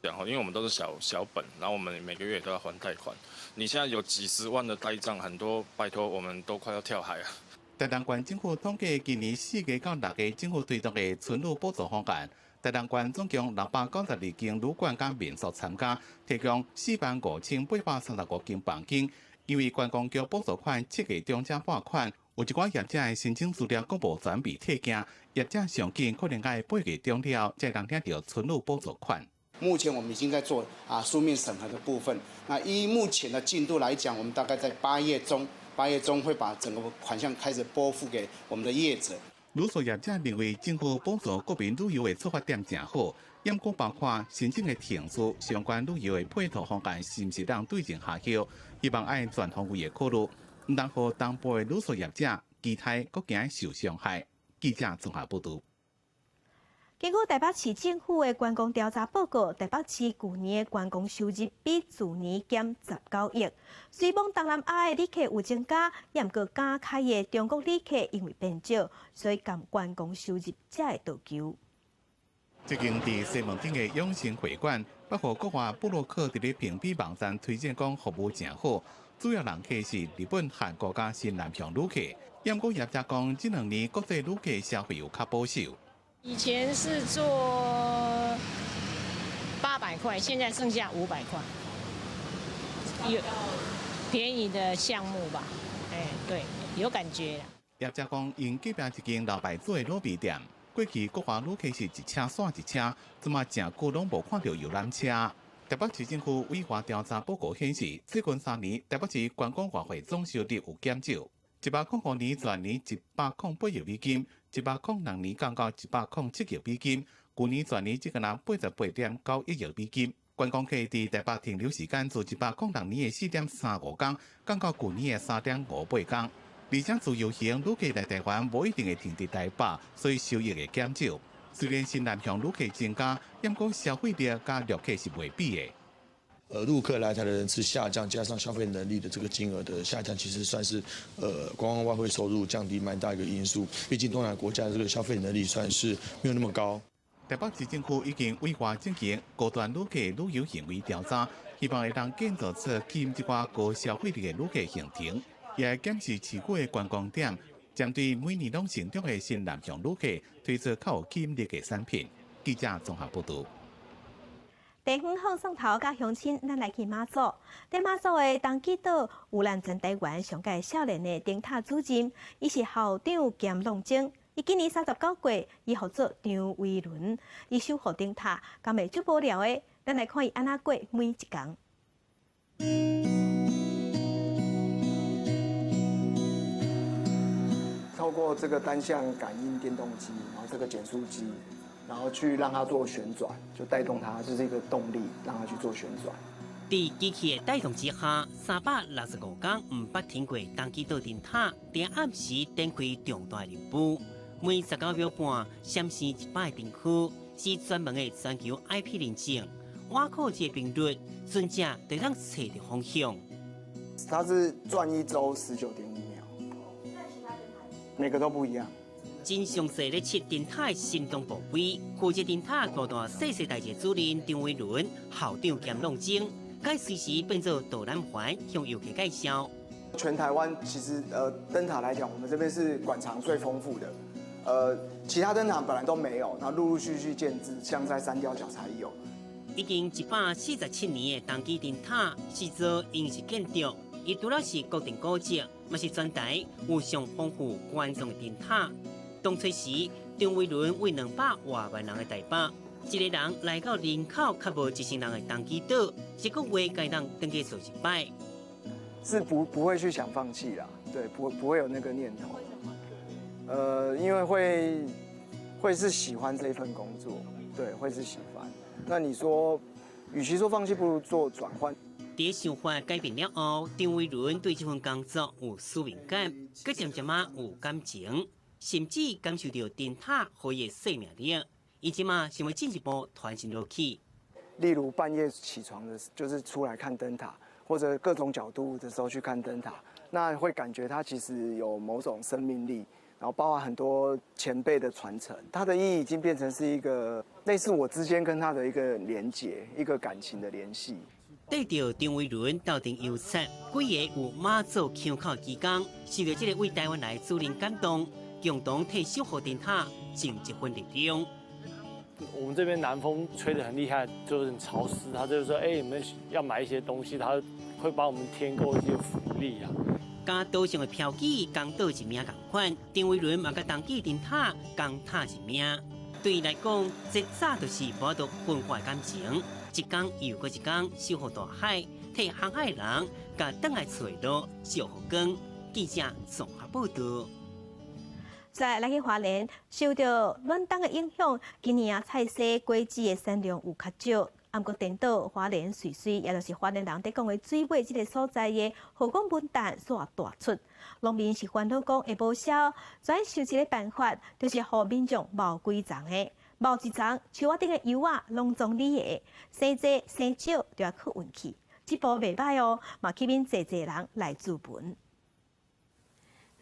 然後，因為我們都是小小本，然後我們每個月都要還貸款。你現在有幾十萬的呆賬，很多拜託，我們都快要跳海啊！台東縣政府統計，今年4月到6月，政府推動的春旅補助方案，台東縣總共692間旅館佮民宿參加，提供45,835間房間。因為觀光局補助款7月中才撥款，有一寡業者的申請資料閣無全備提件，業者上緊可能愛8月中了，才能領著春旅補助款。目前我們已經在做書面審核的部分。那依目前的進度來講，我們大概在八月中，八月中會把整個款項開始撥付給我們的業者。旅宿業者認為政府補助國民旅遊的出發點誠好，毋過包括申請的程序、相關旅遊的配套方案是毋是當對症下藥，希望愛全方位的考慮，毋通予東部的旅宿業者期待閣驚受傷害。記者綜合報導。根據台北市政府的觀光調查報告，台北市舊年的觀光收入比去年減19億。雖罔東南亞的旅客有增加，猶毋過敢開的中國旅客因為變少，所以共觀光收入才會倒勼。這間佇西門町的永盛會館，包括國外部落客佇咧評比網站推薦講服務誠好，主要人客是日本、韓國佮新南向旅客。毋過業者講，這兩年國際旅客消費有較保守。以前是做800塊，現在剩下500塊，有便宜的項目吧？哎，對，有感覺。業者講，𪜶隔壁一間老牌子的滷味店，過去國外旅客是一車煞一車，這馬誠久攏無看著遊覽車。台北市政府委外調查報告顯示，最近3年台北市觀光外匯總收入有減少。105年全年108億美金，106年降到107億美金，舊年全年只干焦88.91億美金。觀光客佇台北停留時間自106年的4.35工，降到舊年的3.58工。而且自由行旅客來台灣無一定會停佇台北，所以收益會減少。雖然新南向旅客增加，毋過消費力佮陸客是袂比的。陸客來台的人次下降，加上消費能力的這個金額的下降，其實算是觀光外匯收入降低蠻大一個因素。畢竟東南亞國家的這個消費能力算是沒有那麼高。台北市政府已經委外進行高端旅客旅遊行為調查，希望會當建造出吸引這寡高消費力的旅客行程，也會檢視市區的觀光點，針對每年攏成長的新南向旅客，推出較有吸引力的產品。記者綜合報導。地方放送頭佮鄉親，咱來去馬祖。佇馬祖的東耆島有咱全台灣上蓋少年的燈塔主任，伊是校長兼浪精。伊今年39歲，伊號做張維倫，伊守護燈塔，敢會足無聊的？咱來看伊按怎過每一工。透過這個單向感應電動機，然後這個減速機。然後去讓它做旋轉，就帶動它，就是一個動力，讓它去做旋轉。佇機器的帶動之下，365工毋捌停過東耆島燈塔，佇暗時展開重大任務。每19秒半閃生100个燈區，是專門的全球 IP 認證。倚靠這個頻率，準正就通揣著方向。它是轉一周19.5秒，每個都不一樣。真詳細咧測燈塔的心動部位，負責燈塔大大細細代誌主任張維倫，校長兼浪精，該隨時變做導覽員向遊客介紹。全台灣其實燈塔來講，我們這邊是館藏最豐富的，其他燈塔本來都沒有，然後陸陸續續建置，像在三貂角才有。已經147年的東耆燈塔是座英式建築，伊除了是國定古蹟，嘛是全台有上豐富觀眾的燈塔。當初時，張維倫為200外萬人的台北，一个人來到人口較無1000人的東耆島，一個月該當轉去做一擺。是不會去想放棄啦，對，不會有那個念頭。因為會是喜歡這份工作，對，會是喜歡。那你說，與其說放棄，不如做轉換。佇想法改變了後，張維倫對這份工作有使命感，閣漸漸仔有感情，甚至感受到燈塔予伊的生命力。伊這馬想欲進一步傳承落去。例如半夜起床的，就是出來看燈塔，或者各種角度的時候去看燈塔，那會感覺它其實有某種生命力，然後包含很多前輩的傳承，它的意義已經變成是一個類似我之間跟它的一個連結，一個感情的聯繫。綴著張維倫鬥陣油漆，幾个有媽祖腔口的義工，受著這个為台灣來的主人感動，共同替守護燈塔盡一份力量。我們這邊南風吹得很厲害，就是很潮濕，他就說：哎，你們要買一些東西，他會幫我們添購一些福利啊。佮島上的飄記共倒一命仝款，張維倫嘛佮東耆燈塔共拍一命。對伊來講，這早就是無法度分開感情，一工又閣一工守護大海，替航海人共轉來厝的路照予光。記者綜合報導。再來去花蓮，受著暖冬的影響，今年啊菜蔬果子的產量有較少。毋過顛倒花蓮瑞穗，也就是花蓮人佇講的水尾這个所在的荷廣文旦煞大出，農民是煩惱講會無銷，轉想一个辦法，就是予民眾冒幾叢的，冒一叢樹仔頂的柚仔攏總你的，生濟生少就要靠運氣。這步袂䆀哦，嘛吸引濟濟人來注文。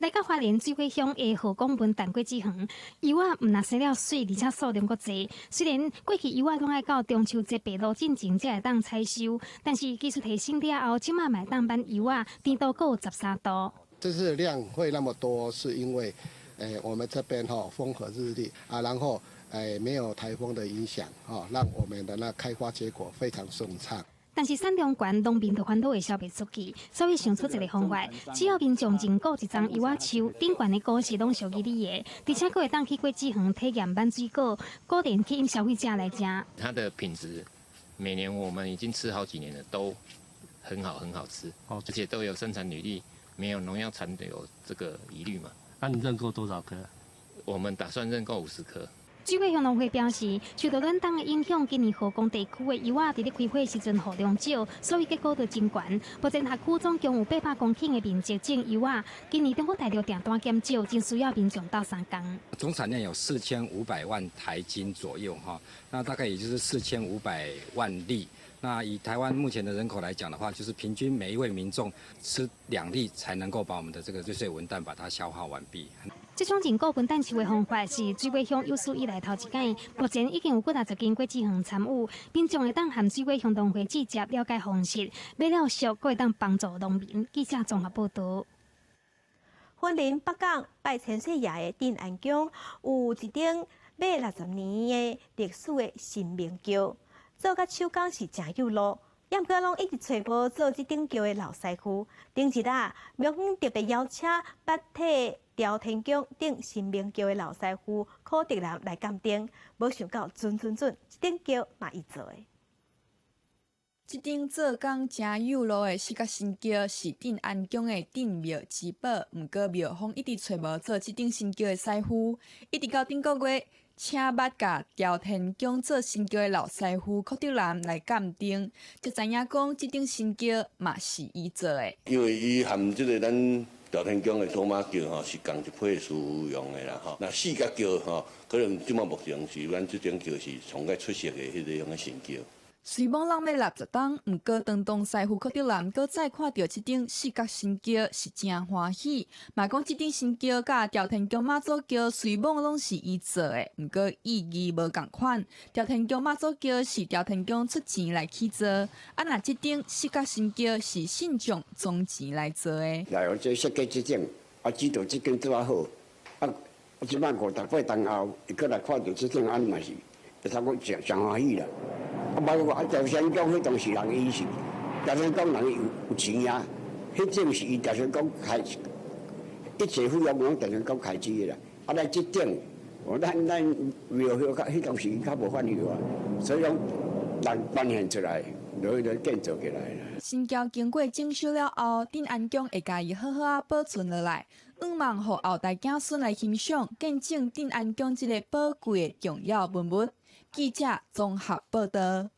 來到花蓮水尾鄉的荷廣文旦果子園，柚仔毋但生了媠，而且數量閣濟。雖然過去柚仔攏愛到中秋節白露進前才會當採收，但是技術提升了後，這馬嘛會當挽柚仔甜度閣有13度。這次量會那麼多，是因為我們這邊哈風和日麗啊，然後沒有颱風的影響，哈，讓我們的那開花結果非常順暢。但是產量懸，農民就煩惱會銷袂出去，所以想出一个方法，只要民眾認購一叢柚仔樹，頂懸的果實攏屬於你的，而且閣會當去果子園體驗挽水果，果然吸引消費者來食。它的品質，每年我們已經吃好幾年了，都很好，很好吃，而且都有生產履歷，沒有農藥殘留這個疑慮嘛。那你認購多少棵？我們打算認購50棵。水尾鄉農會表示，受到暖冬的影響，今年荷廣地區的柚仔佇咧開花時陣雨量少，所以結果就真懸。目前轄區總共有800公頃的面積種柚仔，今年中國大陸訂單減少，真需要民眾鬥相共。總產量有4500萬台斤左右，哈，那大概也就是4500萬粒。那以台灣目前的人口來講的話，就是平均每一位民眾吃2粒，才能夠把我們的這個瑞穗文旦把它消耗完畢。這種認購文旦樹的方法是水尾鄉有史以來頭一擺，目前已經有幾若十間果子園參與，民眾會當和水尾鄉農會直接了解方式，買了俗，閣會當幫助農民。記者綜合報導。雲林北港拜千歲爺的鎮安宮有一頂馬60年的歷史的神明轎，做甲手工是誠有路，毋過攏一直揣無做這頂轎的老師傅。頂一日，廟方特別邀請捌替朝天宮頂神明轎的老師傅柯德南來鑑定，無想到準準準，這頂轎嘛伊做的。這頂做工誠有路的四角神轎是鎮安宮的鎮廟之寶，毋過廟方一直揣無做這頂神轎的師傅，一直到頂個月，請捌共朝天宮做神轎的老師傅柯德南來鑑定，才知影講這頂神轎嘛是伊做的。因為伊和這个咱朝天宮的托馬轎吼是仝一批師傅用的啦吼。那四角轎吼，可能這馬目前是咱這頂轎是上蓋出色的彼个種的神轎。雖罔人欲60冬，毋過當當師傅柯德南閣再看著這頂四角神轎是誠歡喜，嘛講這頂神轎佮朝天宮媽祖轎雖罔攏是伊做的，毋過意義無仝款。朝天宮媽祖轎是朝天宮出錢來起造，啊若這頂四角神轎是信眾捐錢來做的。來，這設計這種，啊，指導這間做較好，啊，這擺58冬後，伊閣來看著這頂，按呢嘛是，會通講誠誠歡喜啦。啊，無講啊，朝天宮彼當時人伊是，朝天宮人有錢啊，彼种是伊定常讲开，一切费用拢定常讲开支的啦。啊，咱這顶，咱庙會較彼當時較無法有啊，所以講人發現出來，就建造起來啦。新橋經過整修了後，鎮安宮會共伊好好仔保存落來，向望予後代子孫來欣賞，見證鎮安宮這个寶貴的重要文物。記者綜合報道。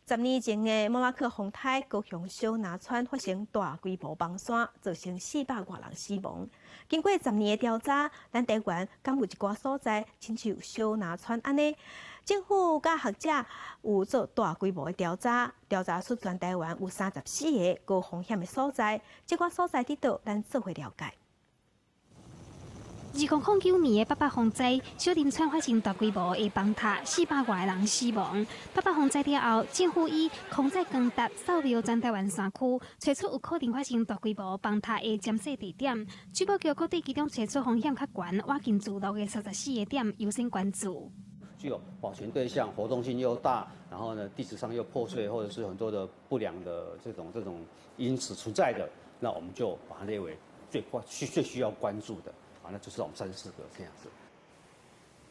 10年前的莫拉克風颱，高雄小林村發生大規模崩山，造成400外人死亡。經過10年的調查，咱台灣敢有一寡所在，親像小林村按呢？政府佮學者有做大規模的調查，調查出全台灣有34個高風險的所在，這寡所在佇佗，咱做伙了解。2009年的八八風災，小林村發生大規模的崩塌，400外人死亡。八八風災了後，政府以空載光達掃描全台灣山區，揣出有可能發生大規模崩塌的潛勢地點。水保局閣對其中揣出風險較懸、倚近聚落的34個點優先關注。具有保全對象，活動性又大，然後呢，地質上又破碎，或者是很多的不良的這種因子存在的，那我們就把它列為最需要關注的。那就是我們34個這樣子。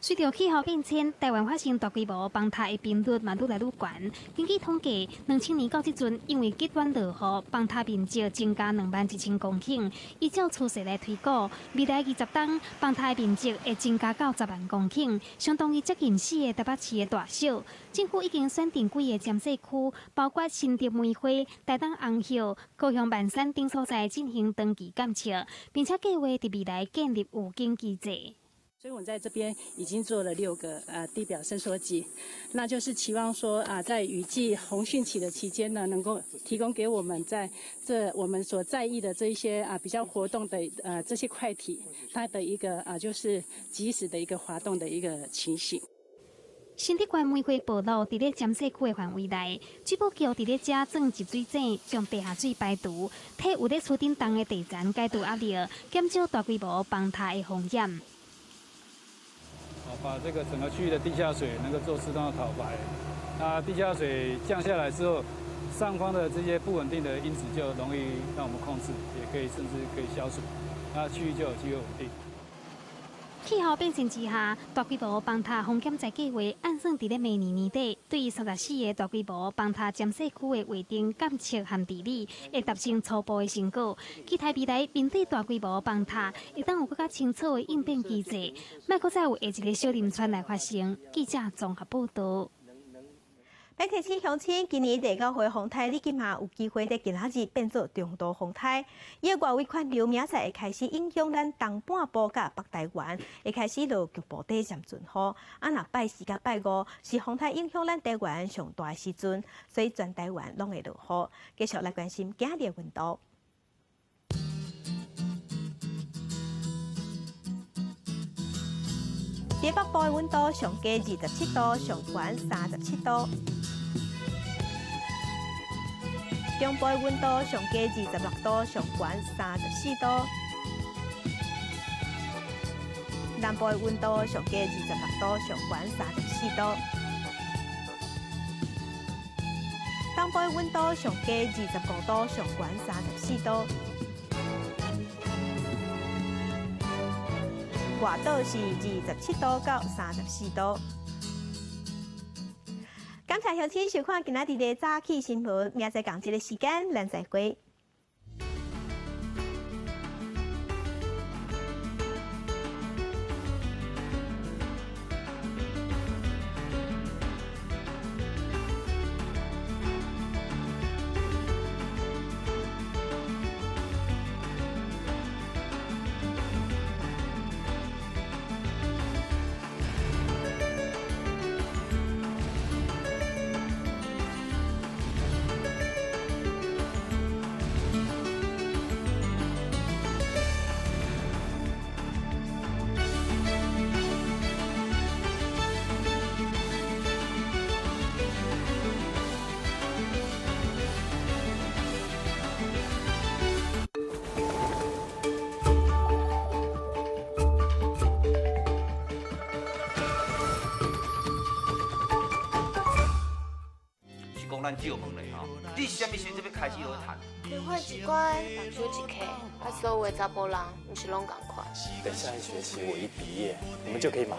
隨著氣候變遷，台灣發生大規模崩塌的頻率嘛愈來愈懸。根據統計，2000年到這陣，因為極端落雨，崩塌面積增加21000公頃。依照趨勢來推估，未來20冬崩塌的面積會增加到10萬公頃，相當於接近4個台北市的大小。政府已經選定幾個潛勢區，包括新竹梅花、台東紅葉、高雄萬山等所在進行長期監測，並且計劃佇未來建立預警機制。所以我們在這邊已經做了6個地表伸縮計，那就是期望說啊，在雨季洪汛期的期間呢，能夠提供給我們在這我們所在意的這一些啊比較活動的這些塊體，它的一個啊就是即時的一個滑動的一個情形。新竹縣梅花暴露佇咧尖細區的範圍內，水保局佇咧遮鑽集水井，將地下水排除，替有咧厝頂動的地層解除壓力，減少大規模崩塌的風險。把這個整個區域的地下水能夠做適當的討排，那地下水降下來之後，上方的這些不穩定的因子就容易讓我們控制，也可以甚至可以消除，那區域就有機會穩定。氣候變遷之下，大規模崩塌風險在計劃按算佇咧明年年底，對34個大規模崩塌潛勢區的劃定監測和治理，會達成初步的成果。期待未來面對大規模崩塌，會當有閣較清楚的應變機制，莫閣再有下一個小林村來發生。記者綜合報導。要提醒鄉親，今年第九回風颱，你今嘛有機會佇今仔日變做中度風颱。伊个外圍環流明仔載會開始影響咱東半部佮北台灣，會開始落局部短暫陣雨。啊，若拜四佮拜五是風颱影響咱台灣上大的時陣，所以全台灣攏會落雨。繼續來關心今日的溫度。佇北部的溫度上低27度，上懸37度。中部的溫度上低26度，上懸34度。南部的溫度上低26度，上懸34度。東部的溫度上低25度，上懸34度。外島是27度到34度。感謝鄉親收看今仔日的早起新聞，明仔載仝這个時間，咱再會。咱借问咧吼，你啥物时阵要开始学趁？棉花一關，目睭一閉，啊，所有的查埔人，毋是攏仝款。等下一學期我一畢業，我們就可以馬上。